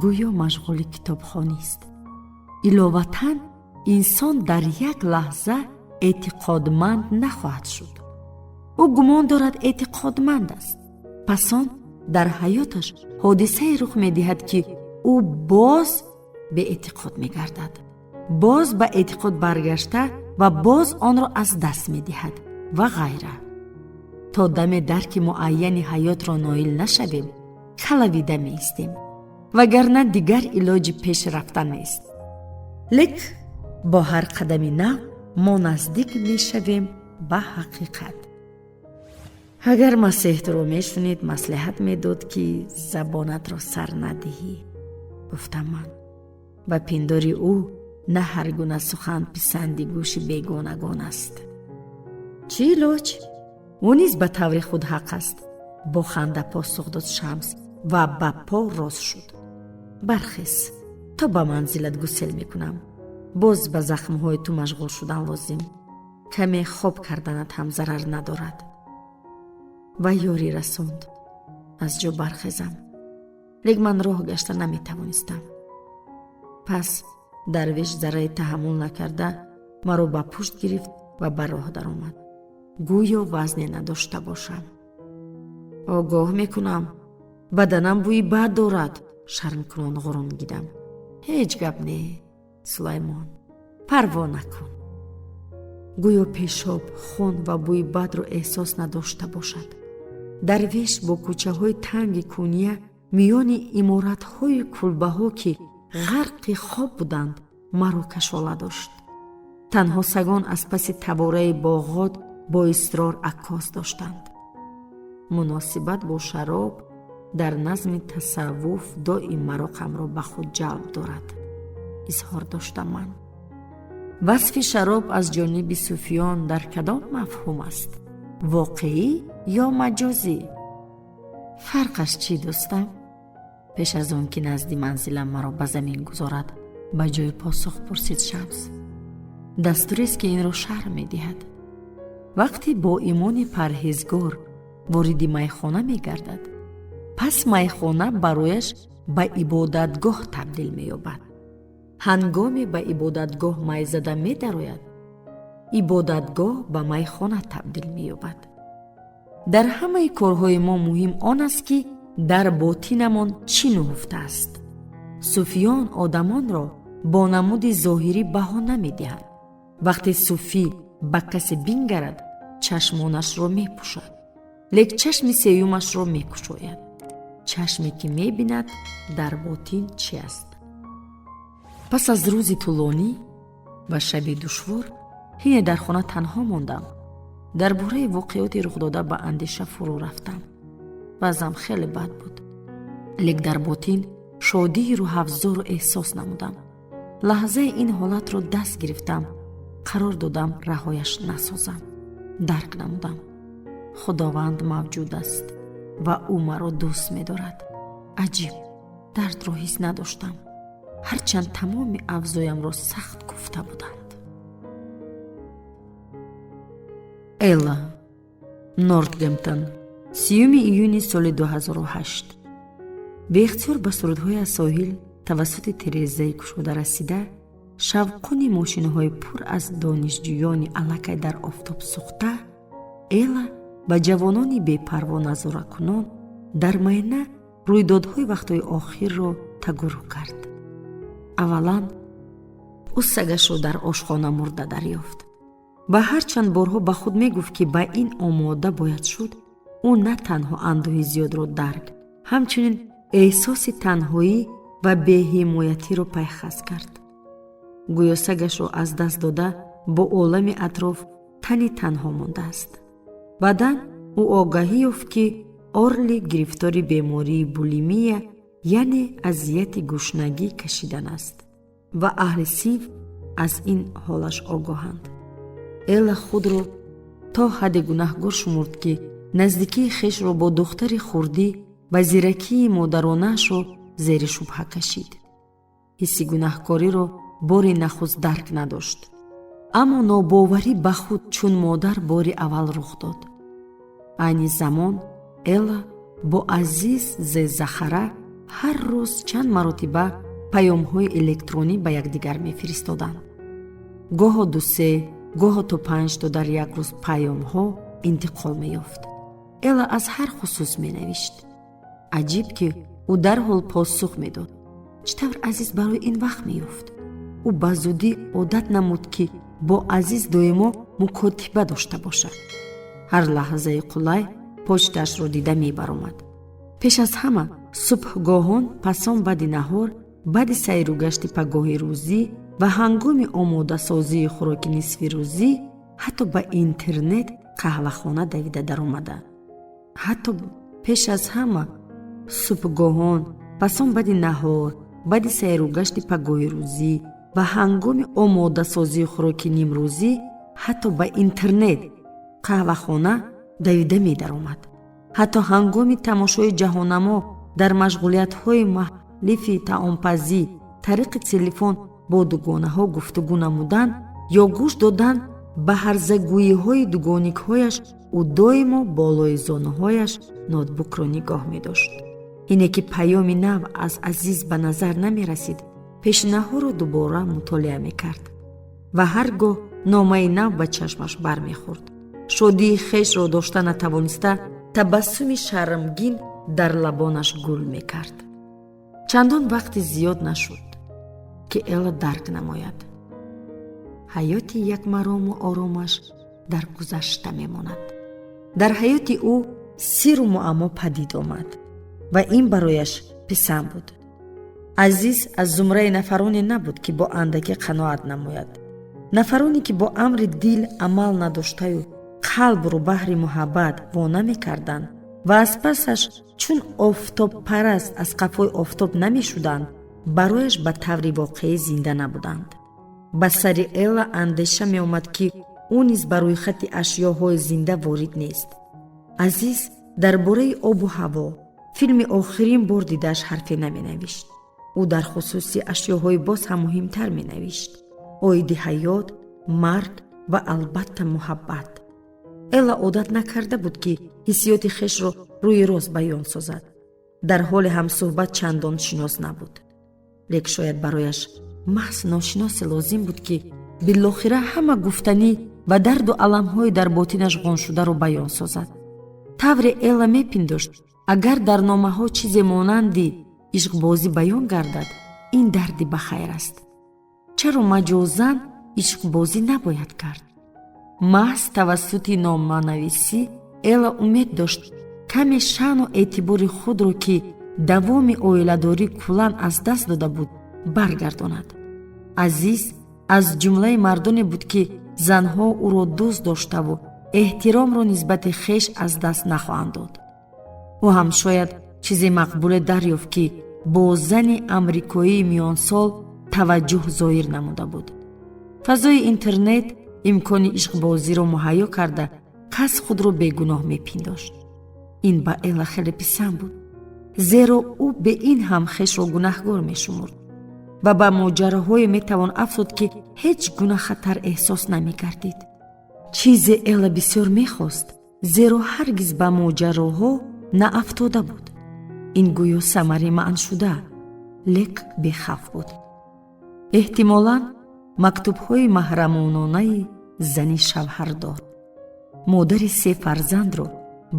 гӯё машғули китобхонист. Иловатан, инсон дар як лаҳза эътиқодманд нахоҳад шуд. Ӯ гумон дорад, эътиқодманд аст. Пас он дар ҳаёташ ҳодисае рух медиҳад, ки ӯ боз беэътиқод мегардад, боз ба эътиқод баргашта ва боз онро аз даст медиҳад ва ғайра. То даме дарки муайяни ҳаётро ноил нашавем, калавида меистем, вагарна дигар илоҷи пеш рафта нест. Лек бо ҳар қадами нав мо наздик мешавем ба ҳақиқат. Агар Масеҳ туро мешунид, маслиҳат медод, ки забонатро сар надиҳӣ, гуфтам ман. Ба пиндори ӯ, на ҳар гуна сухан писанди гӯши бегонагон аст. Чӣ илоҷ, ӯ низ ба таври худ ҳақ аст, бо ханда посух дод Шамс ва ба по рост шуд. Бархез, то ба манзилат гусел мекунам. Боз ба захмҳои ту машғул шудан лозим. Каме хоб карданат ҳам зарар надорад. Ва ёрӣ расонд аз ҷо бархезам, лек ман роҳ гашта наметавонистам. Пас дарвеш зарраи таҳаммул накарда, маро ба пушт гирифт ва ба роҳ даромад, гӯё вазне надошта бошам. Огоҳ мекунам, баданам бӯи бад дорад, шармкунон ғурунгидам. Ҳеҷ гап не, Сулаймон, парво накун. Гӯё пешоб, хун ва бӯи бадро эҳсос надошта бошад. Дарвеш бо кӯчаҳои танги Куния, миёни иморатҳои кулбаҳо, ки ғарқи хоб буданд, маро кашола дошт. Танҳо сагон аз паси тавораи боғот бо исрор аккос доштанд. Муносибат бо шароб дар назми тасаввуф доим мароқамро ба худ ҷалб дорад, изҳор доштам ман. Васфи шароб аз ҷониби суфиён дар кадом мафҳум аст, воқеӣ ё маҷозӣ? Фарқаш чӣ, дӯстам? Пеш аз он ки назди манзилам маро ба замин гузорад, ба ҷои посух пурсид Шамс. Дастурест, ки инро шарҳ медиҳад. Вақте бо имони парҳезгор вориди майхона мегардад, пас майхона барояш ба ибодатгоҳ табдил меёбад. Ҳангоме ба ибодатгоҳ май зада медарояд, ибодатгоҳ ба майхона табдил меёбад. Дар ҳамаи корҳои мо муҳим он аст, ки дар ботинамон чӣ нуҳуфта аст. Суфиён одамонро бо намуди зоҳирӣ баҳо намедиҳанд. Вақте суфӣ ба касе бингарад, чашмонашро мепӯшад, лек чашми сеюмашро мекушояд, чашме ки мебинад, дар ботин чӣ аст. Пас аз рӯзи тӯлонӣ ва шаби душвор ҳине дар хона танҳо мондам. Дар бораи воқеоти рухдода ба андеша фурӯ рафтам. Вазъам хеле бад буд, лек дар ботин шодии рӯҳафзоро эҳсос намудам. Лаҳзаи ин ҳолатро даст гирифтам, қарор додам раҳояш насозам. Дарк намудам, Худованд мавҷуд аст ва ӯ маро дӯст медорад. Аҷиб, дардро ҳис надоштам, ҳарчанд тамоми авзоямро сахт куфта буданд. Элла, Нортгемптон, 30 июни соли 2008. Беихтиёр ба сурудҳои аз соҳил тавассути тирезаи кушода расида, шавқуни мошинҳои пур аз донишҷӯёни аллакай дар офтоб сӯхта, Эла ба ҷавонони бепарво назоракунон дар майна рӯйдодҳои вақтҳои охирро тагурӯ кард. Аввалан, ӯ сагашро дар ошхона мурда дарёфт ва ҳарчанд борҳо ба худ мегуфт, ки ба ин омода бояд шуд, ӯ на танҳо андӯҳи зиёдро дарк, ҳамчунин эҳсоси танҳоӣ ва беҳимоятиро пайхас кард. Гӯё сагашро аз даст дода, бо олами атроф тани танҳо мондааст. Баъдан ӯ огаҳӣ ёфт, ки Орли гирифтори бемории булимия, яъне азияти гушнагӣ кашидан аст ва аҳли синф аз ин ҳолаш огоҳанд. Эла худро то ҳадде гунаҳгор шумурд, ки наздикии хешро бо духтари хурдӣ ва зиракии модаронаашро зери шубҳа кашид. Ҳисси гунаҳкориро бори нахуст дарк надошт, аммо нобоварӣ ба худ чун модар бори аввал рух дод. Айни замон Элла бо Азиз Зезахара ҳар рӯз чанд маротиба паёмҳои электронӣ ба якдигар мефиристоданд. Гоҳо ду-се, гоҳо то панҷто дар як рӯз паёмҳо интиқол меёфт. Элла аз ҳар хусус менавишт. Аҷиб, ки ӯ дарҳол посух медод. Чӣ тавр Азиз барои ин вақт меёфт? Ӯ ба зудӣ одат намуд, ки бо Азиз доимо мукотиба дошта бошад. Ҳар лаҳзаи қулай почтаашро дида мебаромад. Пеш аз ҳама субҳгоҳон, пасон баъди наҳор, баъди сайру гашти пагоҳи рӯзӣ ва ҳангоми омодасозии хӯроки нисфирӯзӣ, ҳатто ба интернет қаҳвахона давида даромада. Ҳатто пеш аз ҳама субҳгоҳон, пасон баъди наҳор, баъди сайру гашти пагоҳи рӯзӣ ва ҳангоми омодасозии хӯроки нимрӯзӣ, ҳатто ба интернет қаҳвахона давида медаромад. Ҳатто ҳангоми тамошои ҷаҳоннамо, дар машғулиятҳои мухталифи таомпазӣ, тариқи телефон бо дугонаҳо гуфтугӯ намудан ё гӯш додан ба ҳарзагӯиҳои дугоникҳояш, ӯ доимо болои зонуҳояш ноутбукро нигоҳ медошт. Ине ки паёми нав аз Азиз ба назар намерасид, пешинаҳоро дубора мутолиа мекард ва ҳар гоҳ номаи нав ба чашмаш бармехӯрд, шодии хешро дошта натавониста, табассуми шармгин дар лабонаш гул мекард. Чандон вақти зиёд нашуд, ки Элла дарк намояд: ҳаёти якмарому оромаш дар гузашта мемонад. Дар ҳаёти ӯ сиру муаммо падид омад ва ин барояш писанд буд. Азиз аз зумраи нафароне набуд, ки бо андаке қаноат намояд. Нафароне, ки бо амри дил амал надоштаю қалбро баҳри муҳаббат во намекарданд ва аз пасаш чун офтобпараст аз қафои офтоб намешуданд, барояш ба таври воқеӣ зинда набуданд. Ба сари Элла андеша меомад, ки ӯ низ ба рӯйхати ашёҳои зинда ворид нест. Азиз дар бораи обу ҳаво, филми охирин бор дидааш ҳарфе наменавишт. Ӯ дар хусуси ашёҳои боз ҳам муҳимтар менавишт: оиди ҳаёт, марг ва албатта муҳаббат. Элла одат накарда буд, ки ҳиссиёти хешро рӯи рост баён созад. Дар ҳоле ҳамсӯҳбат чандон шинос набуд. Лек шояд барояш маҳз ношиносе лозим буд, ки билохира ҳама гуфтанӣ ва дарду аламҳои дар ботинаш ғуншударо баён созад. Тавре Элла мепиндошт, агар дар номаҳо чизе монанди ишқбозӣ баён гардад, ин дарди ба хайр аст. Чаро маҷозан ишқбозӣ набояд кард? Маҳз тавассути номанависӣ Элла умед дошт каме шаъну эътибори худро, ки давоми оиладорӣ куллан аз даст дода буд, баргардонад. Азиз аз ҷумлаи мардоне буд, ки занҳо ӯро дӯст доштаву эҳтиромро нисбати хеш аз даст нахоҳанд дод. Ӯ ҳам шояд чизе мақбуле дарёфт, ки бо зани амрикоии миёнсол таваҷҷӯҳ зоҳир намуда буд. Фазои интернет имкони ишқбозиро муҳайё карда, кас худро бегуноҳ мепиндошт. Ин ба Элла хеле писанд буд, зеро ӯ бе ин ҳам хешро гунаҳгор мешумурд ва ба моҷароҳое метавон афзуд, ки ҳеҷ гуна хатар эҳсос намегардид. Чизе Элла бисёр мехост, зеро ҳаргиз ба моҷароҳо наафтода буд. Ин гӯё самари манъшуда, лек бехавф буд. Эҳтимолан, мактубҳои маҳрамононаи зани шавҳардор, модари се фарзандро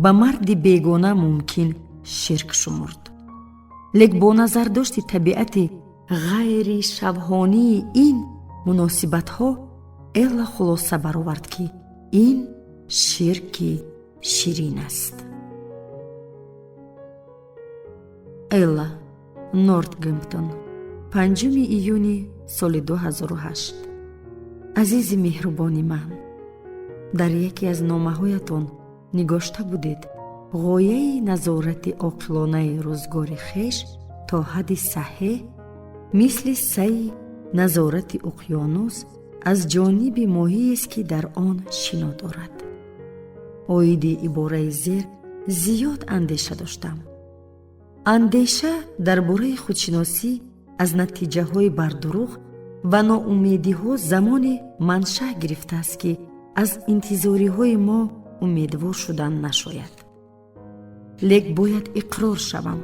ба марди бегона мумкин ширк шумурд. Лек бо назардошти табиати ғайри шавҳонии ин муносибатҳо, Элла хулоса баровард, ки ин ширки ширин аст. Элла, Нортгемптон, 5 июни соли 2008. Азизи меҳрубони ман, дар яке аз номаҳоятон нигошта будед: ғояи назорати оқилонаи рӯзгори хеш то ҳадди саҳеҳ мисли сайи назорати уқёнус аз ҷониби моҳиест, ки дар он шино дорад. Оиди ибораи зер зиёд андеша доштам. Андеша дар бораи худшиносӣ аз натиҷаҳои бардурӯғ ва ноумедиҳо замоне маншаъ гирифтааст, ки аз интизориҳои мо Умедвор шудан нашояд, лек бояд иқрор шавам,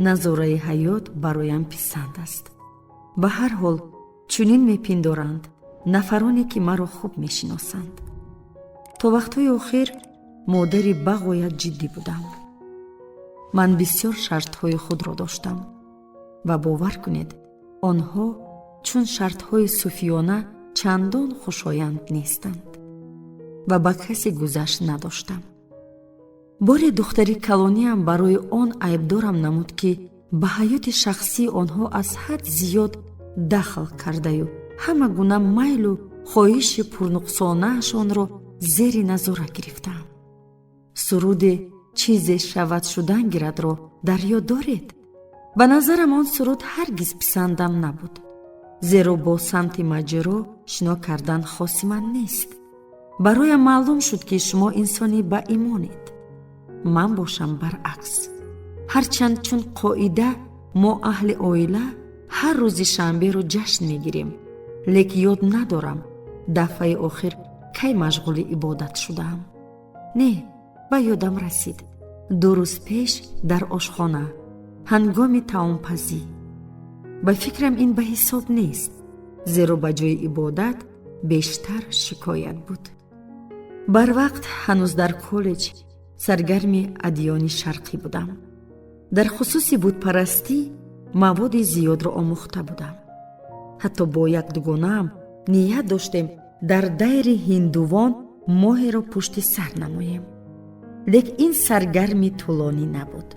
назораи ҳаёт бароям писанд аст. Ба ҳар ҳол, чунин мепиндоранд нафароне, ки маро хуб мешиносанд. То вақтҳои охир модари бағоят ҷиддӣ будам. Ман бисёр шартҳои худро доштам ва бовар кунед, онҳо чун шартҳои суфиёна чандон хушоянд нестанд ва ба касе гузашт надоштам. Боре духтари калониам барои он айбдорам намуд, ки ба ҳаёти шахсии онҳо аз ҳад зиёд дахл кардаю ҳама гуна майлу хоҳиши пурнуқсонаашонро зери назора гирифтаам. Суруде «Чизе шавад шудан гирадро» дар ёд доред? Ба назарам, он суруд ҳаргиз писандам набуд, зеро бо самти маҷро шино кардан хоси ман нест. Бароям маълум шуд, ки шумо инсони ба имонед, ман бошам баръакс. Ҳарчанд чун қоида мо аҳли оила ҳар рӯзи шанберо ҷашн мегирем, лек ёд надорам, дафъаи охир кай машғули ибодат шудаам. Не, ба ёдам расид: 2 рӯз пеш дар ошхона ҳангоми таомпазӣ. Ба фикрам, ин ба ҳисоб нест, зеро ба ҷои ибодат бештар шикоят буд. Барвақт, ҳанӯз дар коллеҷ, саргарми адёни шарқӣ будам. Дар хусуси бутпарастӣ маводи зиёдро омӯхта будам. Ҳатто бо як дугонаам ният доштем дар дайри ҳиндувон моҳеро пушти сар намоем, лек ин саргарми тӯлонӣ набуд.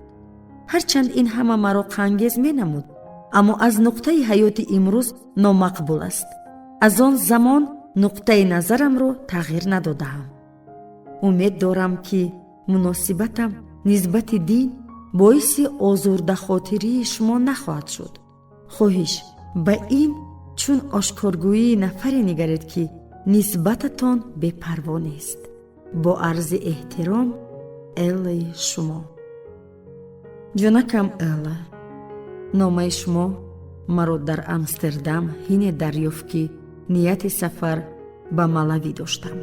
Ҳарчанд ин ҳама маро қангез менамуд, аммо аз нуқтаи ҳаёти имрӯз номақбул аст. Аз он замон нуқтаи назарамро тағйир надодаам. Умед дорам, ки муносибатам нисбати дин боиси озурдахотирии шумо нахоҳад шуд. Хоҳиш, ба ин чун ошкоргӯии нафаре нигаред, ки нисбататон бепарво нест. Бо арзи эҳтиром, Эллаи шумо. Ҷонакам Элла, номаи шумо маро дар Амстердам ҳине дарёфт, ки нияти сафар ба Малавӣ доштам.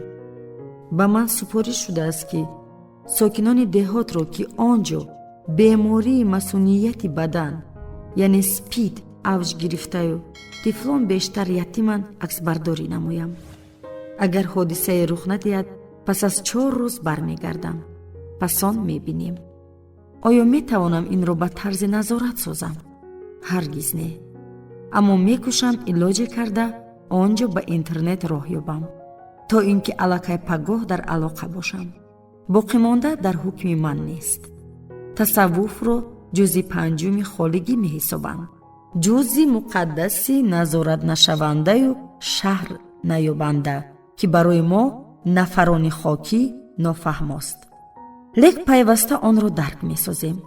Ба ман супориш шудааст, ки сокинони деҳотро, ки он ҷо бемории масунияти бадан, яъне СПИД, авҷ гирифтаю тифлон бештар ятиманд, аксбардорӣ намоям. Агар ҳодисае рух надиҳад, пас аз 4 рӯз бармегардам. Пас он мебинем. Оё метавонам инро ба тарзи назорат созам? Ҳаргиз не, аммо мекӯшам илоҷе карда он ҷо ба интернет роҳ ёбам, то ин ки аллакай пагоҳ дар алоқа бошам. Боқимонда дар ҳукми ман нест. Тасаввуфро ҷузъи панҷуми холигӣ меҳисобанд, ҷузъи муқаддаси назоратнашавандаю шаҳр наёбанда, ки барои мо, нафарони хокӣ, нофаҳмост, лек пайваста онро дарк месозем.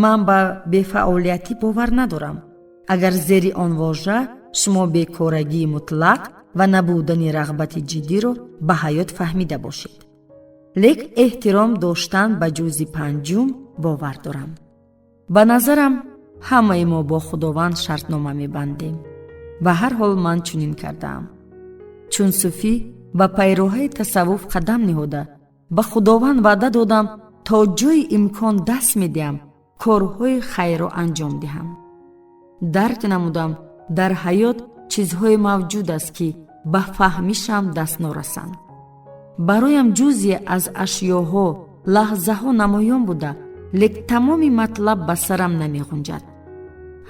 Ман ба бефаъолиятӣ бовар надорам, агар зери он вожа шумо бекорагии мутлақ ва набудани рағбати ҷиддиро ба ҳаёт фаҳмида бошед, лек эҳтиром доштан ба ҷузъи панҷум бовар дорам. Ба назарам, ҳамаи мо бо Худованд шартнома мебандем. Ба ҳар ҳол, ман чунин кардаам. Чун суфӣ ба пайроҳаи тасаввуф қадам ниҳода, ба Худованд ваъда додам, то ҷои имкон даст медиҳам, корҳои хайрро анҷом диҳам. Дарк намудам, дар ҳаёт чизҳое мавҷуд аст, ки ба фаҳмишам даст норасанд. Бароям ҷузъе аз ашёҳо лаҳзаҳо намоён буда, лек тамоми матлаб ба сарам намеғунҷад.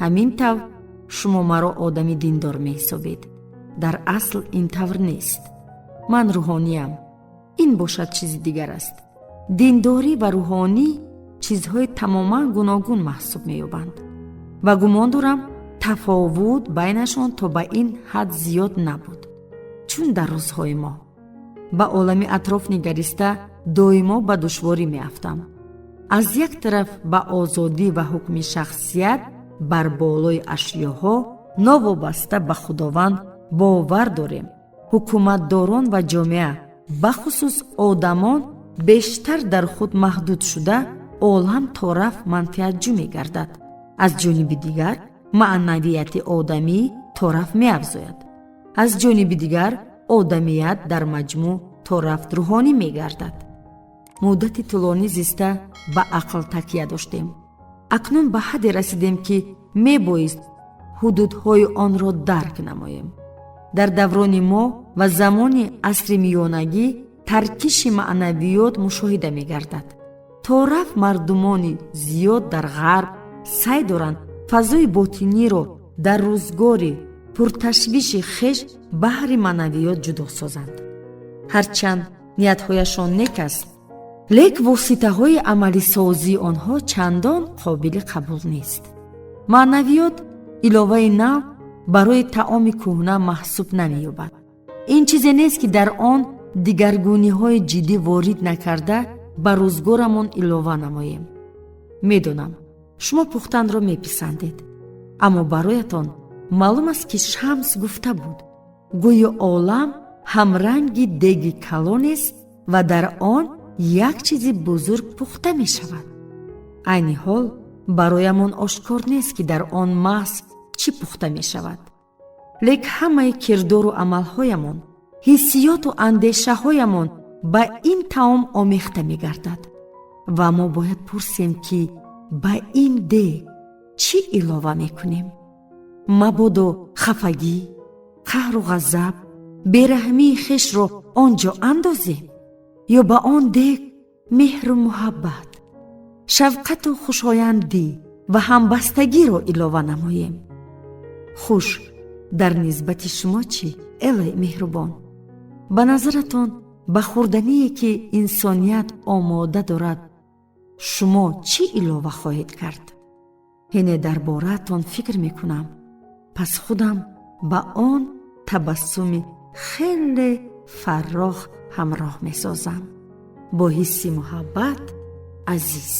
Ҳамин тавр шумо маро одами диндор меҳисобед. Дар асл ин тавр нест. Ман рӯҳониям, ин бошад чизи дигар аст. Диндорӣ ва рӯҳонӣ чизҳои тамоман гуногун маҳсуб меёбанд ва гумон дорам, тафовут байнашон то ба ин ҳад зиёд набуд, чун дар рӯзҳои мо. Ба олами атроф нигариста, доимо ба душворӣ меафтам. Аз як тараф, ба озодӣ ва ҳукми шахсият бар болои ашёҳо, новобаста ба Худованд, бовар дорем. Ҳукуматдорон ва ҷомеа, бахусус одамон, бештар дар худ маҳдуд шуда, олам торафт манфиатҷӯ мегардад. Аз ҷониби дигар, маънавияти одамӣ торафт меафзояд. Аз ҷониби дигар, одамият дар маҷмӯъ торафт рӯҳонӣ мегардад. Муддати тӯлонӣ зиста ба ақл такя доштем. Акнун ба ҳадде расидем, ки мебоист ҳудудҳои онро дарк намоем. Дар даврони мо ва замони асри миёнагӣ таркиши маънавиёт мушоҳида мегардад. То рафт мардумони зиёд дар Ғарб сай доранд фазои ботиниро дар рӯзгори пурташвиши хеш баҳри маънавиёт ҷудо созанд. Ҳарчанд ниятҳояшон нек аст, лек воситаҳои амалисозии онҳо чандон қобили қабул нест. Маънавиёт иловаи нав барои таоми кӯҳна маҳсуб намеёбад. Ин чизе нест, ки дар он дигаргуниҳои ҷиддӣ ворид накарда ба рӯзгорамон илова намоем. Медонам, шумо пухтанро меписандед, аммо бароятон маълум аст, ки Шамс гуфта буд: гӯё олам ҳамранги деги калонест ва дар он як чизи бузург пухта мешавад. Айни ҳол бароямон ошкор нест, ки дар он маҳз чӣ пухта мешавад, лек ҳамаи кирдору амалҳоямон, ҳиссиёту андешаҳоямон ба ин таом омехта мегардад ва мо бояд пурсем, ки ба ин дег чӣ илова мекунем. Мабодо хафагӣ, қаҳру ғазаб, бераҳмии хешро он ҷо андозем ё ба он дег меҳру муҳаббат, шафқату хушояндӣ ва ҳамбастагиро илова намоем. Хуш, дар нисбати шумо чӣ, Эллаи меҳрубон? Ба назаратон, ба хӯрдание, ки инсоният омода дорад, шумо чӣ илова хоҳед кард? Ҳене дар бораатон фикр мекунам, пас худам ба он табассуми хеле фаррох ҳамроҳ месозам. Бо ҳисси муҳаббат, азиз.